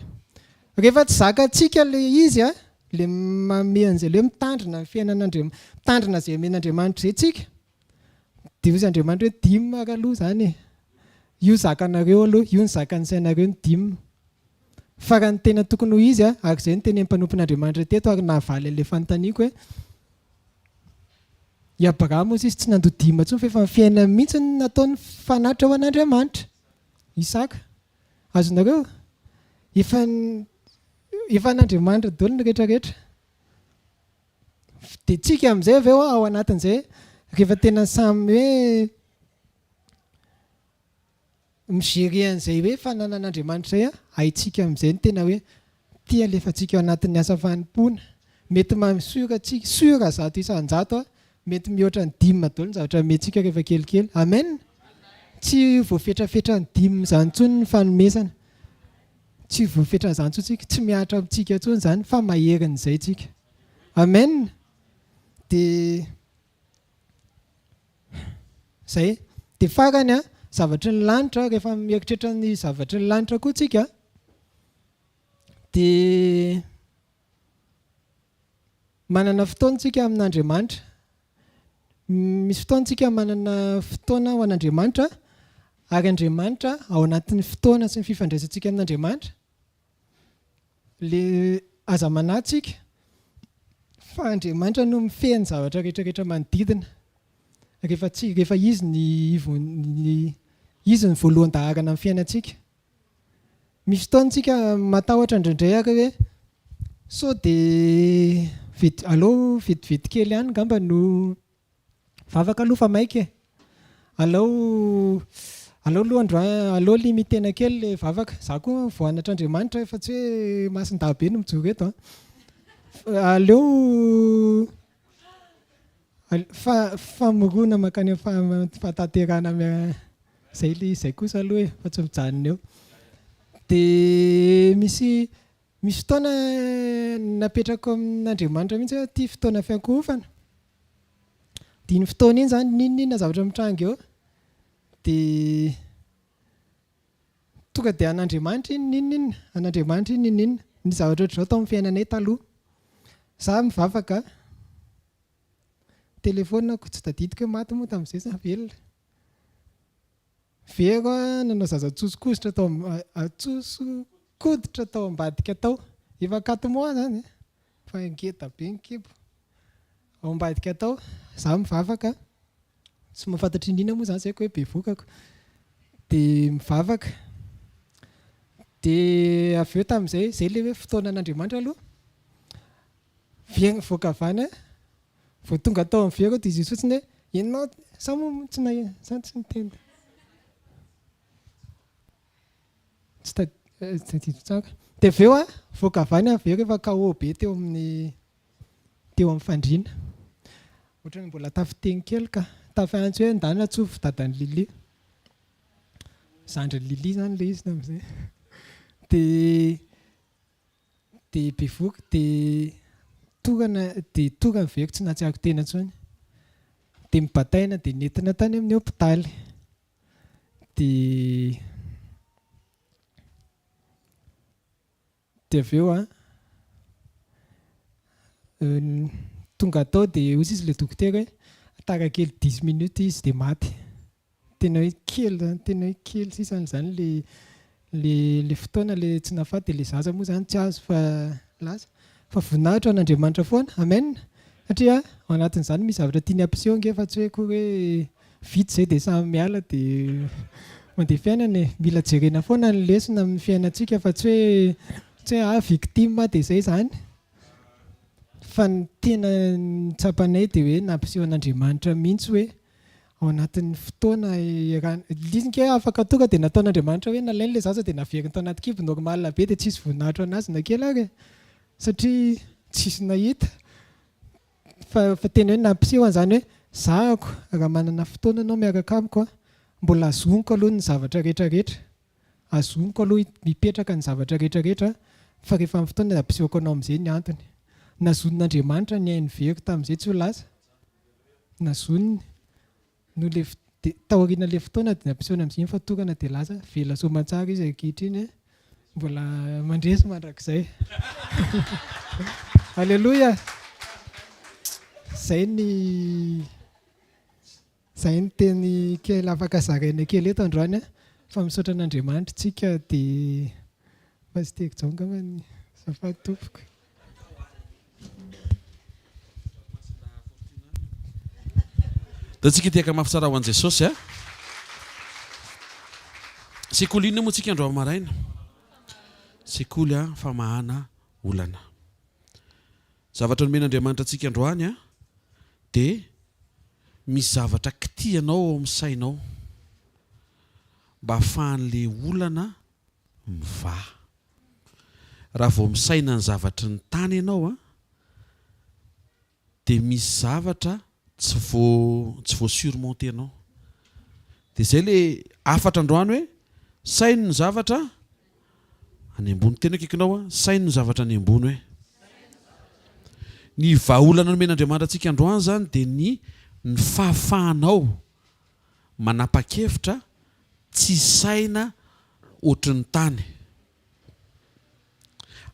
Rehefa tsy zakantsika ilay izy a, ilay manome an'izay ilay hoe mitandrina ny fiainan'Andriamanitra, mitandrina izay omen'Andriamanitra izay tsika, dia hoy Andriamanitra hoe dime ary aloha izany e. Io zakanareo aloha, io ny zakan'ny sainareo ny dime. Fa raha ny tena tokony ho izy a, ary izay no tenenin'ny mpanompon'Andriamanitra teto ary nahavaly an'ilay fanontaniako hoe, i Abrahama hozy izy tsy nandoa dime intsony fa efa ny fiainany mihitsy no nataony fanatitra ho an'Andriamanitra. Isaka. Azonareo? Efa efa an'Andriamanitra daholo ny rehetra rehetra. Dia tsika amin'izay avy eo ao anatin'izay rehefa tena samy hoe mi-gérer an'izay hoe fananan'Andriamanitra izay, haintsika amin'izay ny tena hoe ity alefantsika ao anatin'ny asa fanompoana. Mety maha sûr antsika, sûr 100%. Mety mihoatra ny dime daholo ny zavatra omentsika rehefa kelikely. Amen! Tsy voafetrafetran'ny dime izany intsony ny fanomezana. Tsy voafetran'izany intsony tsika, tsy mihatra amintsika intsony izany fa maherin'izay tsika. Amen! Dia izay. Dia farany an, zavatry ny lanitra, rehefa mieritreritra ny zavatry ny lanitra koa tsika dia Manana fotoana isika amin'Andriamanitra. Misy fotoana isika manana fotoana ho an'Andriamanitra, ary Andriamanitra ao anatin'ny fotoana sy ny fifandraisantsika amin'Andriamanitra. Le aza manahy tsika fa Andriamanitra no mifehy ny zavatra rehetra rehetra manodidina. Rehefa tsy rehefa izy ny ivon'ny izy ny voalohan-daharana amin'ny fiainantsika. Misy fotoana tsika matahotra indraindray ary hoe sao dia vety aleo vetivety kely ihany angamba no vavaka aloha fa maika e. Aleo aleo aloha androany aleo limitena kely le vavaka. Za koa voanatr'Andriamanitra fa tsy hoe masindahy be no mijoro eto an. Aleo fa famorona mankany amin'ny fahatanterahana Zay le izy zay kosa aloha e, fa tsy mijanona eo. Dia misy misy fotoana napetrako amin'Andriamanitra mihitsy hoe ity fotoana fiankohofana. Dia iny fotoana iny izany n'inon'inona zavatra mitranga eo dia tonga dia an'Andriamanitra iny n'inon'inona, an'Andriamanitra iny n'inon'inona. Nisy zavatra ohatr'izao tao amin'ny fiainanay taloha. Za mivavaka, telefaoniko tsy tadidiko hoe maty moa tamin'izay sa velona. Vero a, nanao zaza tsotso-koditra tao tsotso-koditra tao ambadika tao. Efa quatre mois zany e, fa ngeda be ny kibo. Ao ambadika tao, za mivavaka, tsy mahafantatra iniana moa zany tsy haiko hoe bevokako. Dia mivavaka. Dia avy eo tamin'izay, zay ilay hoe fotoanan'Andriamanitra aloha. Very nivoaka avy any aho, vao tonga tao amin'ny very aho dia izy fotsiny hoe ianao, za moa tsy naheno, za tsy niteny. Tsy tadidiko tsara. Dia avy eo aho, nivoaka avy any aho very efa KO be teo amin'ny teo amin'ny fandriana. Ohatran'ny mbola tafiteny kely ka. Tafiantso hoe ndana tsofy dadan'i Lily. Zandrin'i Lily izany ilay izy tamin'izay. Dia Dia bevohoka dia torana dia torana very tsy nahatsiaro tena intsony. Dia nibataina dia nentina tany amin'ny hopitaly. Dia dia avy eo an, tonga tao dia hoy izy ilay dokotera hoe tara kely dix minutes izy dia maty. Tena hoe kely zany, tena hoe kely sisa zany le le le fotoana le tsy nahafaty dia le zaza moa zany tsy azo fa lasa. Fa voninahitra ho an'Andriamanitra foana. Amen. Satria ao anatin'izany misy zavatra tiany hampiseho ange fa tsy hoe akory hoe vita izay dia samy miala dia mandeha fiainana e. Mila jerena foana ny lesona amin'ny fiainantsika fa tsy hoe tsy hoe ah victime aho dia izay izany. Fa ny tena tsapanay dia hoe nampiseho an'Andriamanitra mihitsy hoe ao anatin'ny fotoana iarahana, izy nge afaka tonga dia nataon'Andriamanitra hoe nalainy ilay zaza dia naveriny tao anaty kibo normal be dia tsisy voninahitra ho an'azy na kely ary e! satria tsisy nahita fa fa tena hoe nampiseho an'izany hoe zahako raha manana fotoana ianao miaraka amiko an, mbola azoniko aloha ny zavatra rehetra rehetra, azoniko aloha mipetraka ny zavatra rehetra rehetra fa rehefa amin'ny fotoana dia ampisehoko anao amin'izay ny antony. Nazonin'Andriamanitra ny ainy very tamin'izay tsy ho lasa. Nazoniny. Noho ilay dia taorian'ilay fotoana dia nampisehoany amin'izay ny fatorana dia lasa vela soamantsara izy ankehitriny mbola mandresy mandrakizay. Aleloia! Izay ny izay ny teny kely afaka zaraina kely eto androany fa misaotra an'Andriamanitra isika dia Pasitera Jean angamba ny azafady tompoko. Dia tsika tehaka mafy tsara ho an'i Jesosy a. Sekoly inona moa tsika androany maraina? Sekoly a famahana olana. Zavatra nomen'Andriamanitra antsika androany a dia misy zavatra kitihanao ao amin'ny sainao mba ahafahan'ilay olana mivaha. Raha vao misaina ny zavatry ny tany ianao an, dia misy zavatra. Tsy vo tsy vo surmonter-nao. Dia izay le hafatra androany hoe saino ny zavatra any ambony. Tena akaikinao an, saino ny zavatra any ambony hoe. Ny vahaolana nomen'Andriamanitra antsika androany izany dia ny ny fahafahanao manapa-kevitra tsy saina ohatry ny tany.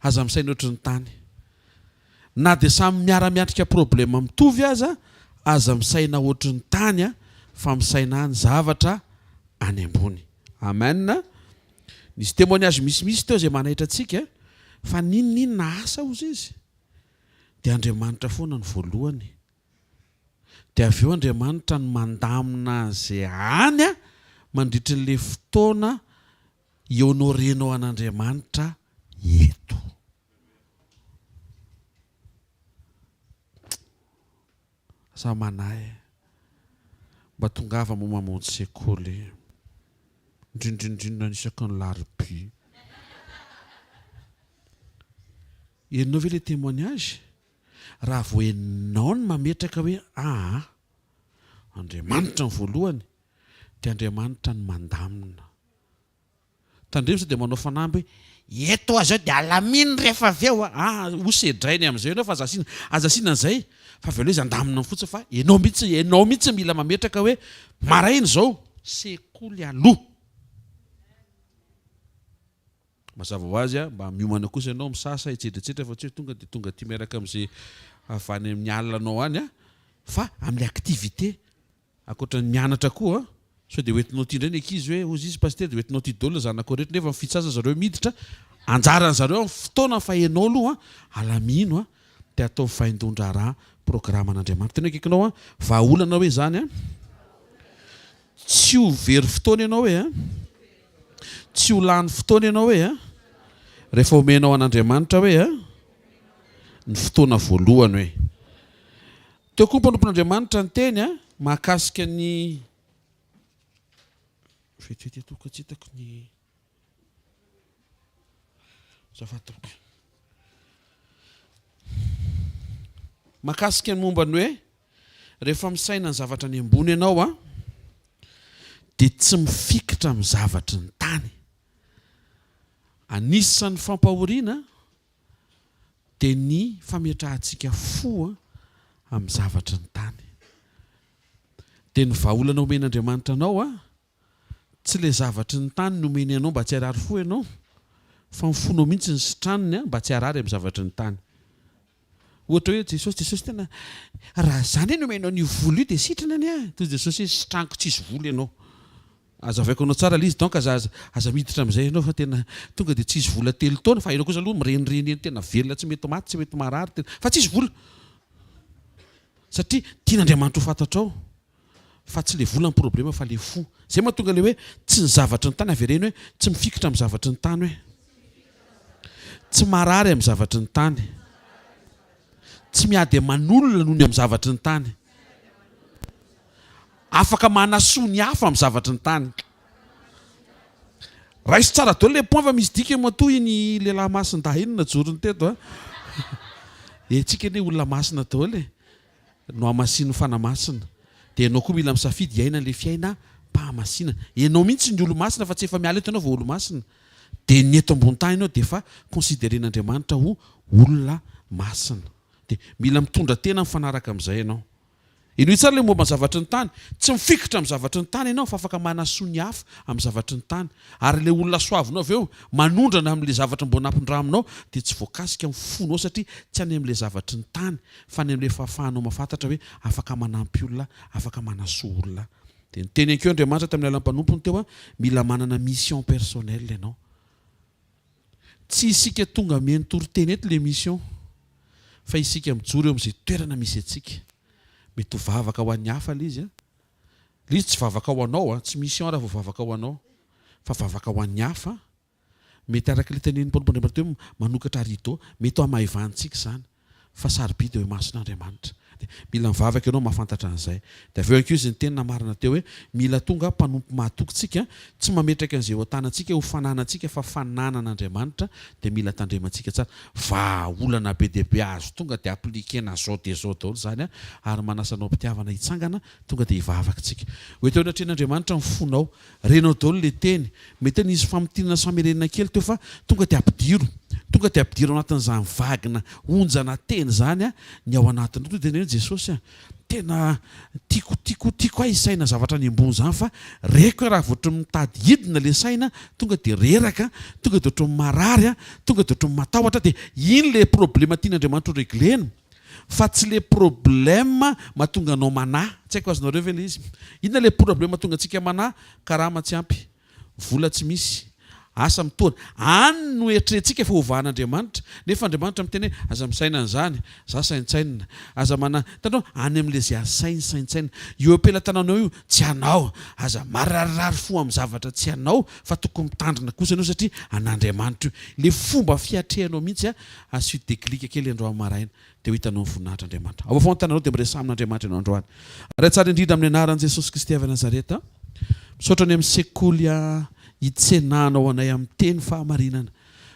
Aza misaina ohatry ny tany. Na dia samy miara-miatrika problème mitovy aza, aza misaina ohatry ny tany fa misaina ny zavatra any ambony. Amen. Nisy témoignage misimisy teo izay manaitra antsika fa n'inon'inona asa hozy izy dia Andriamanitra foana no voalohany. Dia avy eo Andriamanitra no mandamina an'izay any mandritry an'ilay fotoana hi-honorer-nao an'Andriamanitra eto. Aza manahy e. Mba tongava moa mamonjy sekoly. Indrindra indrindra ny isaky ny larobia. Henonao ve ilay témoignage? Raha vao henonao ny mametraka hoe aa Andriamanitra ny voalohany dia Andriamanitra no mandamina. Tandremo sao dia manao fanamby hoe eto aho izao dia alamino rehefa avy eo a! Ho sedrainy amin'izay ianao fa aza asiana aza asiana an'izay fa avy eo izy handamina fotsiny fa ianao mihitsy ianao mihitsy mila mametraka hoe maraina izao sekoly aloha. Mazava ho azy mba miomana kosa ianao misasa etsetra etsetra fa tsy hoe tonga dia tonga aty miaraka amin'izay avy any amin'ny alina anao any fa amin'ilay activité Ankoatra ny mianatra koa, sao dia hoentinao aty indray ny ankizy hoe hozy izy Pasitera dia hoentinao aty daholo ny zanakao rehetra nefa mifitsy zareo miditra, anjaran zareo amin'ny fotoana fa enao aloha alamino dia ataovy vaindohan-draharaha programan'Andriamanitra. Tena akaikinao an, vahaolana hoe izany an, tsy ho very fotoana ianao hoe an, tsy ho lany fotoana ianao hoe an, rehefa omenao an'Andriamanitra hoe an, ny fotoana voalohany hoe. Teo koa ny mpanompon'Andriamanitra niteny mahakasika ny Vetivety atoko tsy hitako ny Azafady tompoko. Mahakasika ny momba ny hoe rehefa misaina ny zavatra any ambony ianao a dia tsy mifikitra amin'ny zavatry ny tany. Anisan'ny fampahoriana dia ny fametrahantsika fo amin'ny zavatry ny tany. Dia ny vahaolana omen'Andriamanitra anao, tsy ilay zavatry ny tany no omeny anao mba tsy harary fo ianao, fa ny fonao mihitsy no sitraniny mba tsy harary amin'ny zavatry ny tany. Ohatra hoe, Jesosy, Jesosy tena, raha za anie no omenao an'io vola io dia sitrana anie aho. Toy Jesosy hoe, sitraniko tsisy vola ianao. Azavaiko anao tsara le izy donc aza aza miditra amizay ianao fa tena tonga dia tsisy vola telo taona fa ianao kosa aloha mirenireny eny tena velona tsy mety maty tsy mety marary tena fa tsisy vola satria tian'Andriamanitra ho fantatrao fa tsy le vola ny problema fa le fo zay mahatonga le hoe tsy ny zavatry ny tany avereno hoe tsy mifikitra amin'ny zavatry ny tany hoe tsy marary amin'ny zavatry ny tany tsy miady aman'olona noho ny amin'ny zavatry ny tany Afaka manasoa ny hafa amin'ny zavatry ny tany. Raiso tsara daholo le point fa misy dikany matoa iny lehilahy masindahy iny najorony teto a. E tsika anie olona masina daholo e. Nohamasinin'ny Fanahy Masina. Dia ianao koa mila misafidy hiaina an'ilay fiainam-pahamasinana. Ianao mihitsy ny olo-masina fa tsy efa miala eto ianao vao olo-masina. Dia ny eto ambony tany ianao dia efa consideren'Andriamanitra ho olona masina. Dia mila mitondra tena mifanaraka amin'izay ianao. Henoy tsara ilay momba ny zavatry ny tany. Tsy mifikitra amin'ny zavatry ny tany ianao fa afaka manasoa ny hafa amin'ny zavatry ny tany. Ary ilay olona soavinao avy eo manondrana amin'ilay zavatra mbo nampindraminao dia tsy voakasika amin'ny fonao satria tsy any amin'ilay zavatry ny tany fa any amin'ilay fahafahanao mahafantatra hoe afaka manampy olona, afaka manasoa olona. Dia niteny ihany koa Andriamanitra tamin'ny alalan'ny mpanompony teo, mila manana mission personnelle ianao. Tsy isika tonga mihaino toriteny eto le mission fa isika mijoro eo amin'izay toerana misy antsika. Mety ho vavaka ho an'ny hafa le izy an. Le izy tsy vavaka ho anao an, tsy mission raha vao vavaka ho anao fa vavaka ho an'ny hafa. Mety araka le tenenin'ny mpanompon'Andriamanitra teo hoe manokatra rideau, mety ho hamaivanintsika izany. Fa sarobidy eo imason'Andriamanitra. Dia mila mivavaka ianao mahafantatra an'izay. Dia avy eo ihany koa izy niteny namarana teo hoe mila tonga mpanompo mahatoky tsika, tsy mametraka an'izay eo an-tanantsika ho fananantsika fa fananan'Andriamanitra, dia mila tandremantsika tsara. Vahaolana be dia be azo tonga dia appliquer-na zao dia zao daholo izany an, ary manasa anao am-pitiavana hitsangana, tonga dia hivavaka tsika. Ho eto eo anatrehan'Andriamanitra ny fonao. Renao daholo le teny. Mety hoe nisy famintinana sy famerenana kely teo fa tonga dia ampidiro. Tonga dia ampidiro ao anatin'izany vague-na onjana teny izany ny ao anatinao. Tonga dia teneno hoe Jesosy a, tena tiako tiako tiako ahy hisaina zavatra any ambony izany fa reko hoe raha vao ohatran'ny mitady hidina le saina tonga dia reraka, tonga dia ohatran'ny marary, tonga dia ohatran'ny matahotra dia iny le problema tian'Andriamanitra ho reglena. Fa tsy le problème mahatonga anao manahy. Tsy haiko azonareo ve le izy? Inona le problème mahatonga antsika manahy? Karama tsy ampy, vola tsy misy, asa mitohana. Any no eritreretintsika fa hovahan'Andriamanitra. Nefa Andriamanitra miteny hoe aza misaina an'izany, za saintsainina. Aza manahy. Hitanao? Any amin'le ze asainy saintsainina. Io am-pelatananao io tsy anao. Aza mararirary fo amin'ny zavatra tsy anao fa tokony mitandrina kosa ianao satria an'Andriamanitra io. Le fomba fiatrehanao mihitsy Asio déclic kely androany maraina dia ho hitanao ny voninahitr'Andriamanitra. Ao afovoan'ny tananao dia miresaha amin'Andriamanitra ianao androany. Ray tsara indrindra amin'ny anaran'i Jesosy Kristy avy Nazareta, misaotra ny amin'ny sekoly hitsenanao anay amin'ny teny fahamarinana.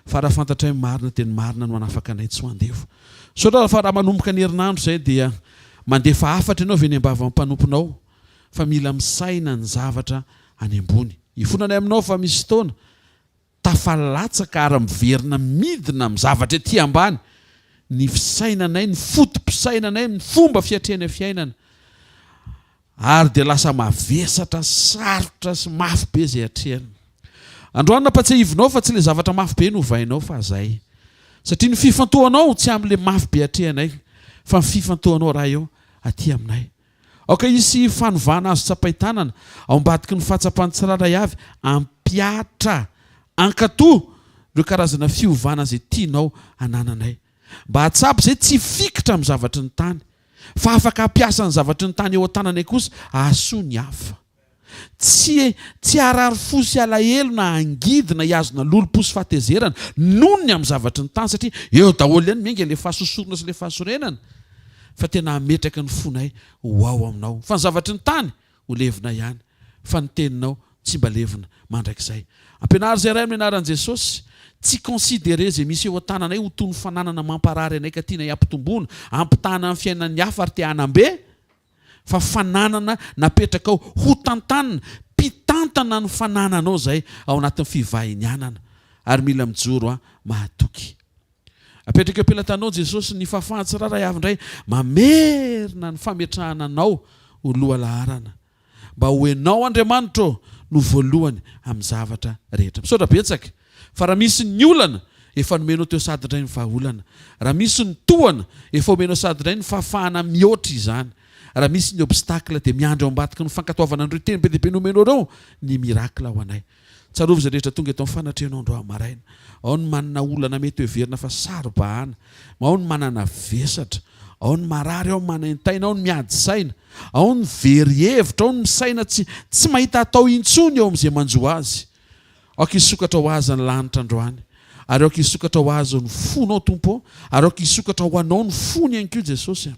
Fa raha fantatray ny marina dia ny marina no hanafaka anay tsy ho andevo. Misaotra fa raha manomboka ny herinandro izay dia mandefa hafatra ianao avy eny am-bavan'ny mpanomponao fa mila misaina ny zavatra any ambony. Ifonanay aminao fa misy fotoana Tafalatsaka ary miverina midina amin'ny zavatra ety ambany ny fisainanay, ny foto-pisainanay, ny fomba fiatrehanay fiainana. Ary dia lasa mavesatra, sarotra sy mafy be izay atrehana. Androany nampatsiahivinao fa tsy ilay zavatra mafy be no ovainao fa zay. Satria ny fifantohanao tsy amin'ilay mafy be atrehanay fa ny fifantohanao Ray ô aty aminay. Aoka hisy fanovana azo tsapain-tanana ao ambadiky ny fahatsapan'ny tsirairay avy hampihatra, hankatò ireo karazana fiovana izay tianao hanananay. Mba hahatsapa izay tsy hifikitra amin'ny zavatry ny tany, fa afaka hampiasa ny zavatry ny tany eo an-tananay kosa hahasoa ny hafa. Tsy tsy harary fo sy alahelo na hangidy na hihazona lolompo sy fahatezerana noho ny amin'ny zavatry ny tany satria eo daholo ihany miainga ilay fahasosorana sy ilay fahasorenana fa tena hametraka ny fonay ho ao aminao fa ny zavatry ny tany ho levona ihany fa ny teninao tsy mba levona mandrakizay. Ampianaro izay Ray amin'ny anaran'i Jesosy. Tsy considerer izay misy eo an-tananay ho toy ny fananana mamparary anay ka tianay hampitomboana, hampitahana amin'ny fiainan'ny hafa ary te hanam-be. fa fananana napetrakao ho tantanina, mpitantana ny fanananao izay ao anatin'ny fivahinianana ary mila mijoro a mahatoky. Apetraka eo am-pelatanao Jesosy ny fahafahan'ny tsirairay avy indray mamerina ny fametrahana anao ho lohalaharana mba ho enao Andriamanitra ô no voalohany amin'ny zavatra rehetra. Misaotra betsaka. Fa raha misy ny olana, efa nomenao teo sady indray ny vahaolana. Raha misy ny tohana, efa omenao sady indray ny fahafahana mihoatra izany. Raha misy ny obstacle dia miandry ao ambadiky ny fankatoavana an'ireo teny be dia be nomenao ireo ny miracle ho anay. Tsarovy izay rehetra tonga eto amin'ny fanatrehanao androany maraina. Ao ny manana olana mety ho heverina fa saro-bahana. Ao ny manana vesatra. Ao ny marary, ao ny manaintaina, ao ny miady saina. Ao ny very hevitra, ao ny misaina tsy tsy mahita atao intsony eo amin'izay manjo azy. Aoka hisokatra ho azy ny lanitra androany, ary aoka hisokatra ho azy ny fonao, Tompo ô, ary aoka hisokatra ho anao ny fony ihany koa, Jesosy a.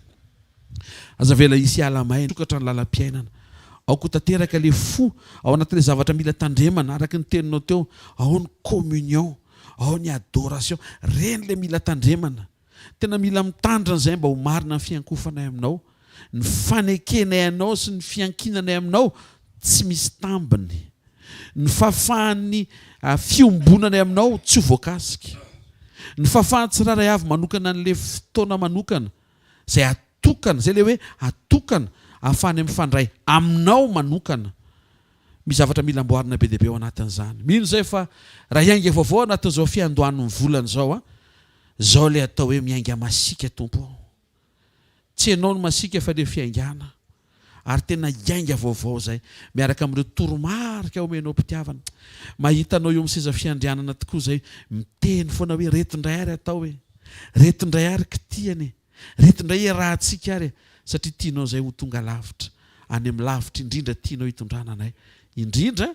Aza avela hisy hiala maina, hisokatra ny lalam-piainana. Aoka ho tanteraka ilay fo ao anatin'ilay zavatra mila tandremana, araka ny teninao teo, ao ny communion, ao ny adoration, ireny ilay mila tandremana. Tena mila mitandrina izay mba ho marina ny fiankofanay aminao, ny fanekenay anao sy ny fiankinanay aminao tsy misy tambiny, ny fahafahan'ny fiombonanay aminao tsy ho voakasika, ny fahafahan'ny tsirairay avy manokana an'ilay fotoana manokana izay atokana, izay ilay hoe atokana ahafahanay mifandray aminao manokana. Misy zavatra mila amboarina be dia be ao anatin'izany. Mino izay fa raha hiainga vaovao anatin'izao fiandohan'ny volana izao an, Zao le atao hoe miainga masiaka Tompo ô. Tsy enao no masiaka fa le fiaingàna. Ary tena hiainga vaovao zay miaraka amin'ireo toromarika omenao am-pitiavana. Mahita anao eo amin'ny seza fiandrianana tokoa zay miteny foana hoe reto indray ary atao e. Reto indray ary kitihana e. Reto indray iarahantsika ary e. Satria tianao zay ho tonga lavitra. Any amin'ny lavitra indrindra tianao hitondrana anay. Indrindra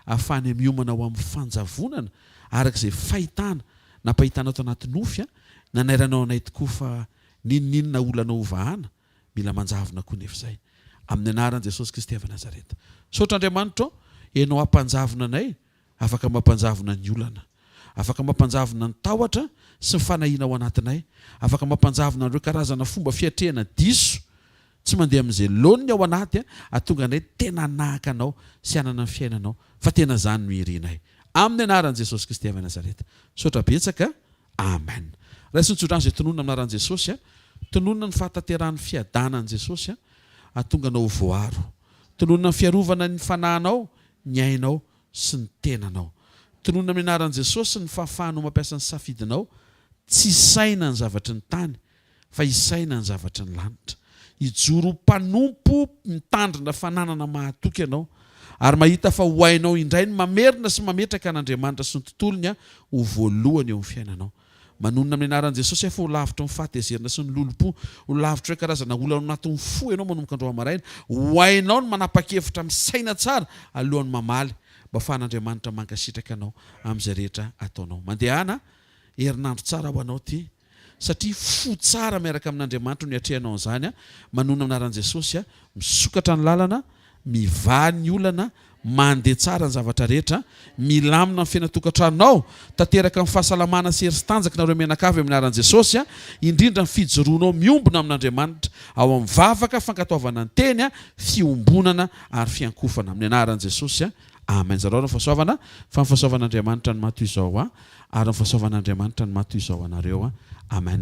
ahafahany miomana ho amin'ny fanjavonana araka izay fahitana nampahitanao tanaty nofy a, nanairanao anay tokoa fa N'inon'inona olana hovahana, mila manjavona koa nefa izay. Amin'ny anaran'i Jesosy Kristy avy Nazareta. Misaotra Andriamanitra ô, Ianao hampanjavona anay, afaka mampanjavona ny olana. Afaka mampanjavona ny tahotra sy ny fanahiana ao anatinay. Afaka mampanjavona an'ireo karazana fomba fiatrehana diso tsy mandeha amin'izay laoniny ao anaty hahatonga anay tena hanahaka Anao sy hanana ny fiainanao fa tena izany no irinay. Amin'ny anaran'i Jesosy Kristy avy Nazareta. Misaotra betsaka. Amen. Raiso ny tsodrano izay tononina amin'ny anaran'i Jesosy a. Tononina ny fahatanterahan'ny fiadanan'i Jesosy a. Hahatonga anao ho voaro. Tononina ny fiarovana ny fanahinao, ny ainao sy ny tenanao. Tononina amin'ny anaran'i Jesosy ny fahafahanao mampiasa ny safidinao tsy hisaina ny zavatry ny tany fa hisaina ny zavatry ny lanitra. Hijoro ho mpanompo mitandrina fananana mahatoky ianao, ary mahita fa ho hainao indray ny mamerina sy mametraka an'Andriamanitra sy ny tontolony ho voalohany eo amin'ny fiainanao. Manonona amin'ny anaran'i Jesosy aho fa ho lavitry ny fahatezerana sy ny lolompo, ho lavitry ireo karazana olana ao anatin'ny fo ianao manomboka androany maraina. Ho hainao ny manapa-kevitra misaina tsara alohan'ny mamaly, mba hahafahan'Andriamanitra mankasitraka anao amin'izay rehetra ataonao. Mandehana, herinandro tsara ho anao ity. Satria fo tsara miaraka amin'Andriamanitra no iatrehanao an'izany, manonona amin'ny anaran'i Jesosy, misokatra ny lalana, mivaha ny olana, mandeha tsara ny zavatra rehetra, milamina ny fiainan-tokantranonao, tanteraka ny fahasalamana sy hery sy tanjaka nareo mianakavy amin'ny anaran'i Jesosy, indrindra ny fijoroanao miombona amin'Andriamanitra ao amin'ny vavaka, fankatoavana ny teny, fiombonana ary fiankofana amin'ny anaran'i Jesosy. Amen. Zarao ny fahasoavana fa ny fahasoavan'Andriamanitra no maha toy izao ahy ary ny fahasoavan'Andriamanitra no maha toy izao anareo. Amen.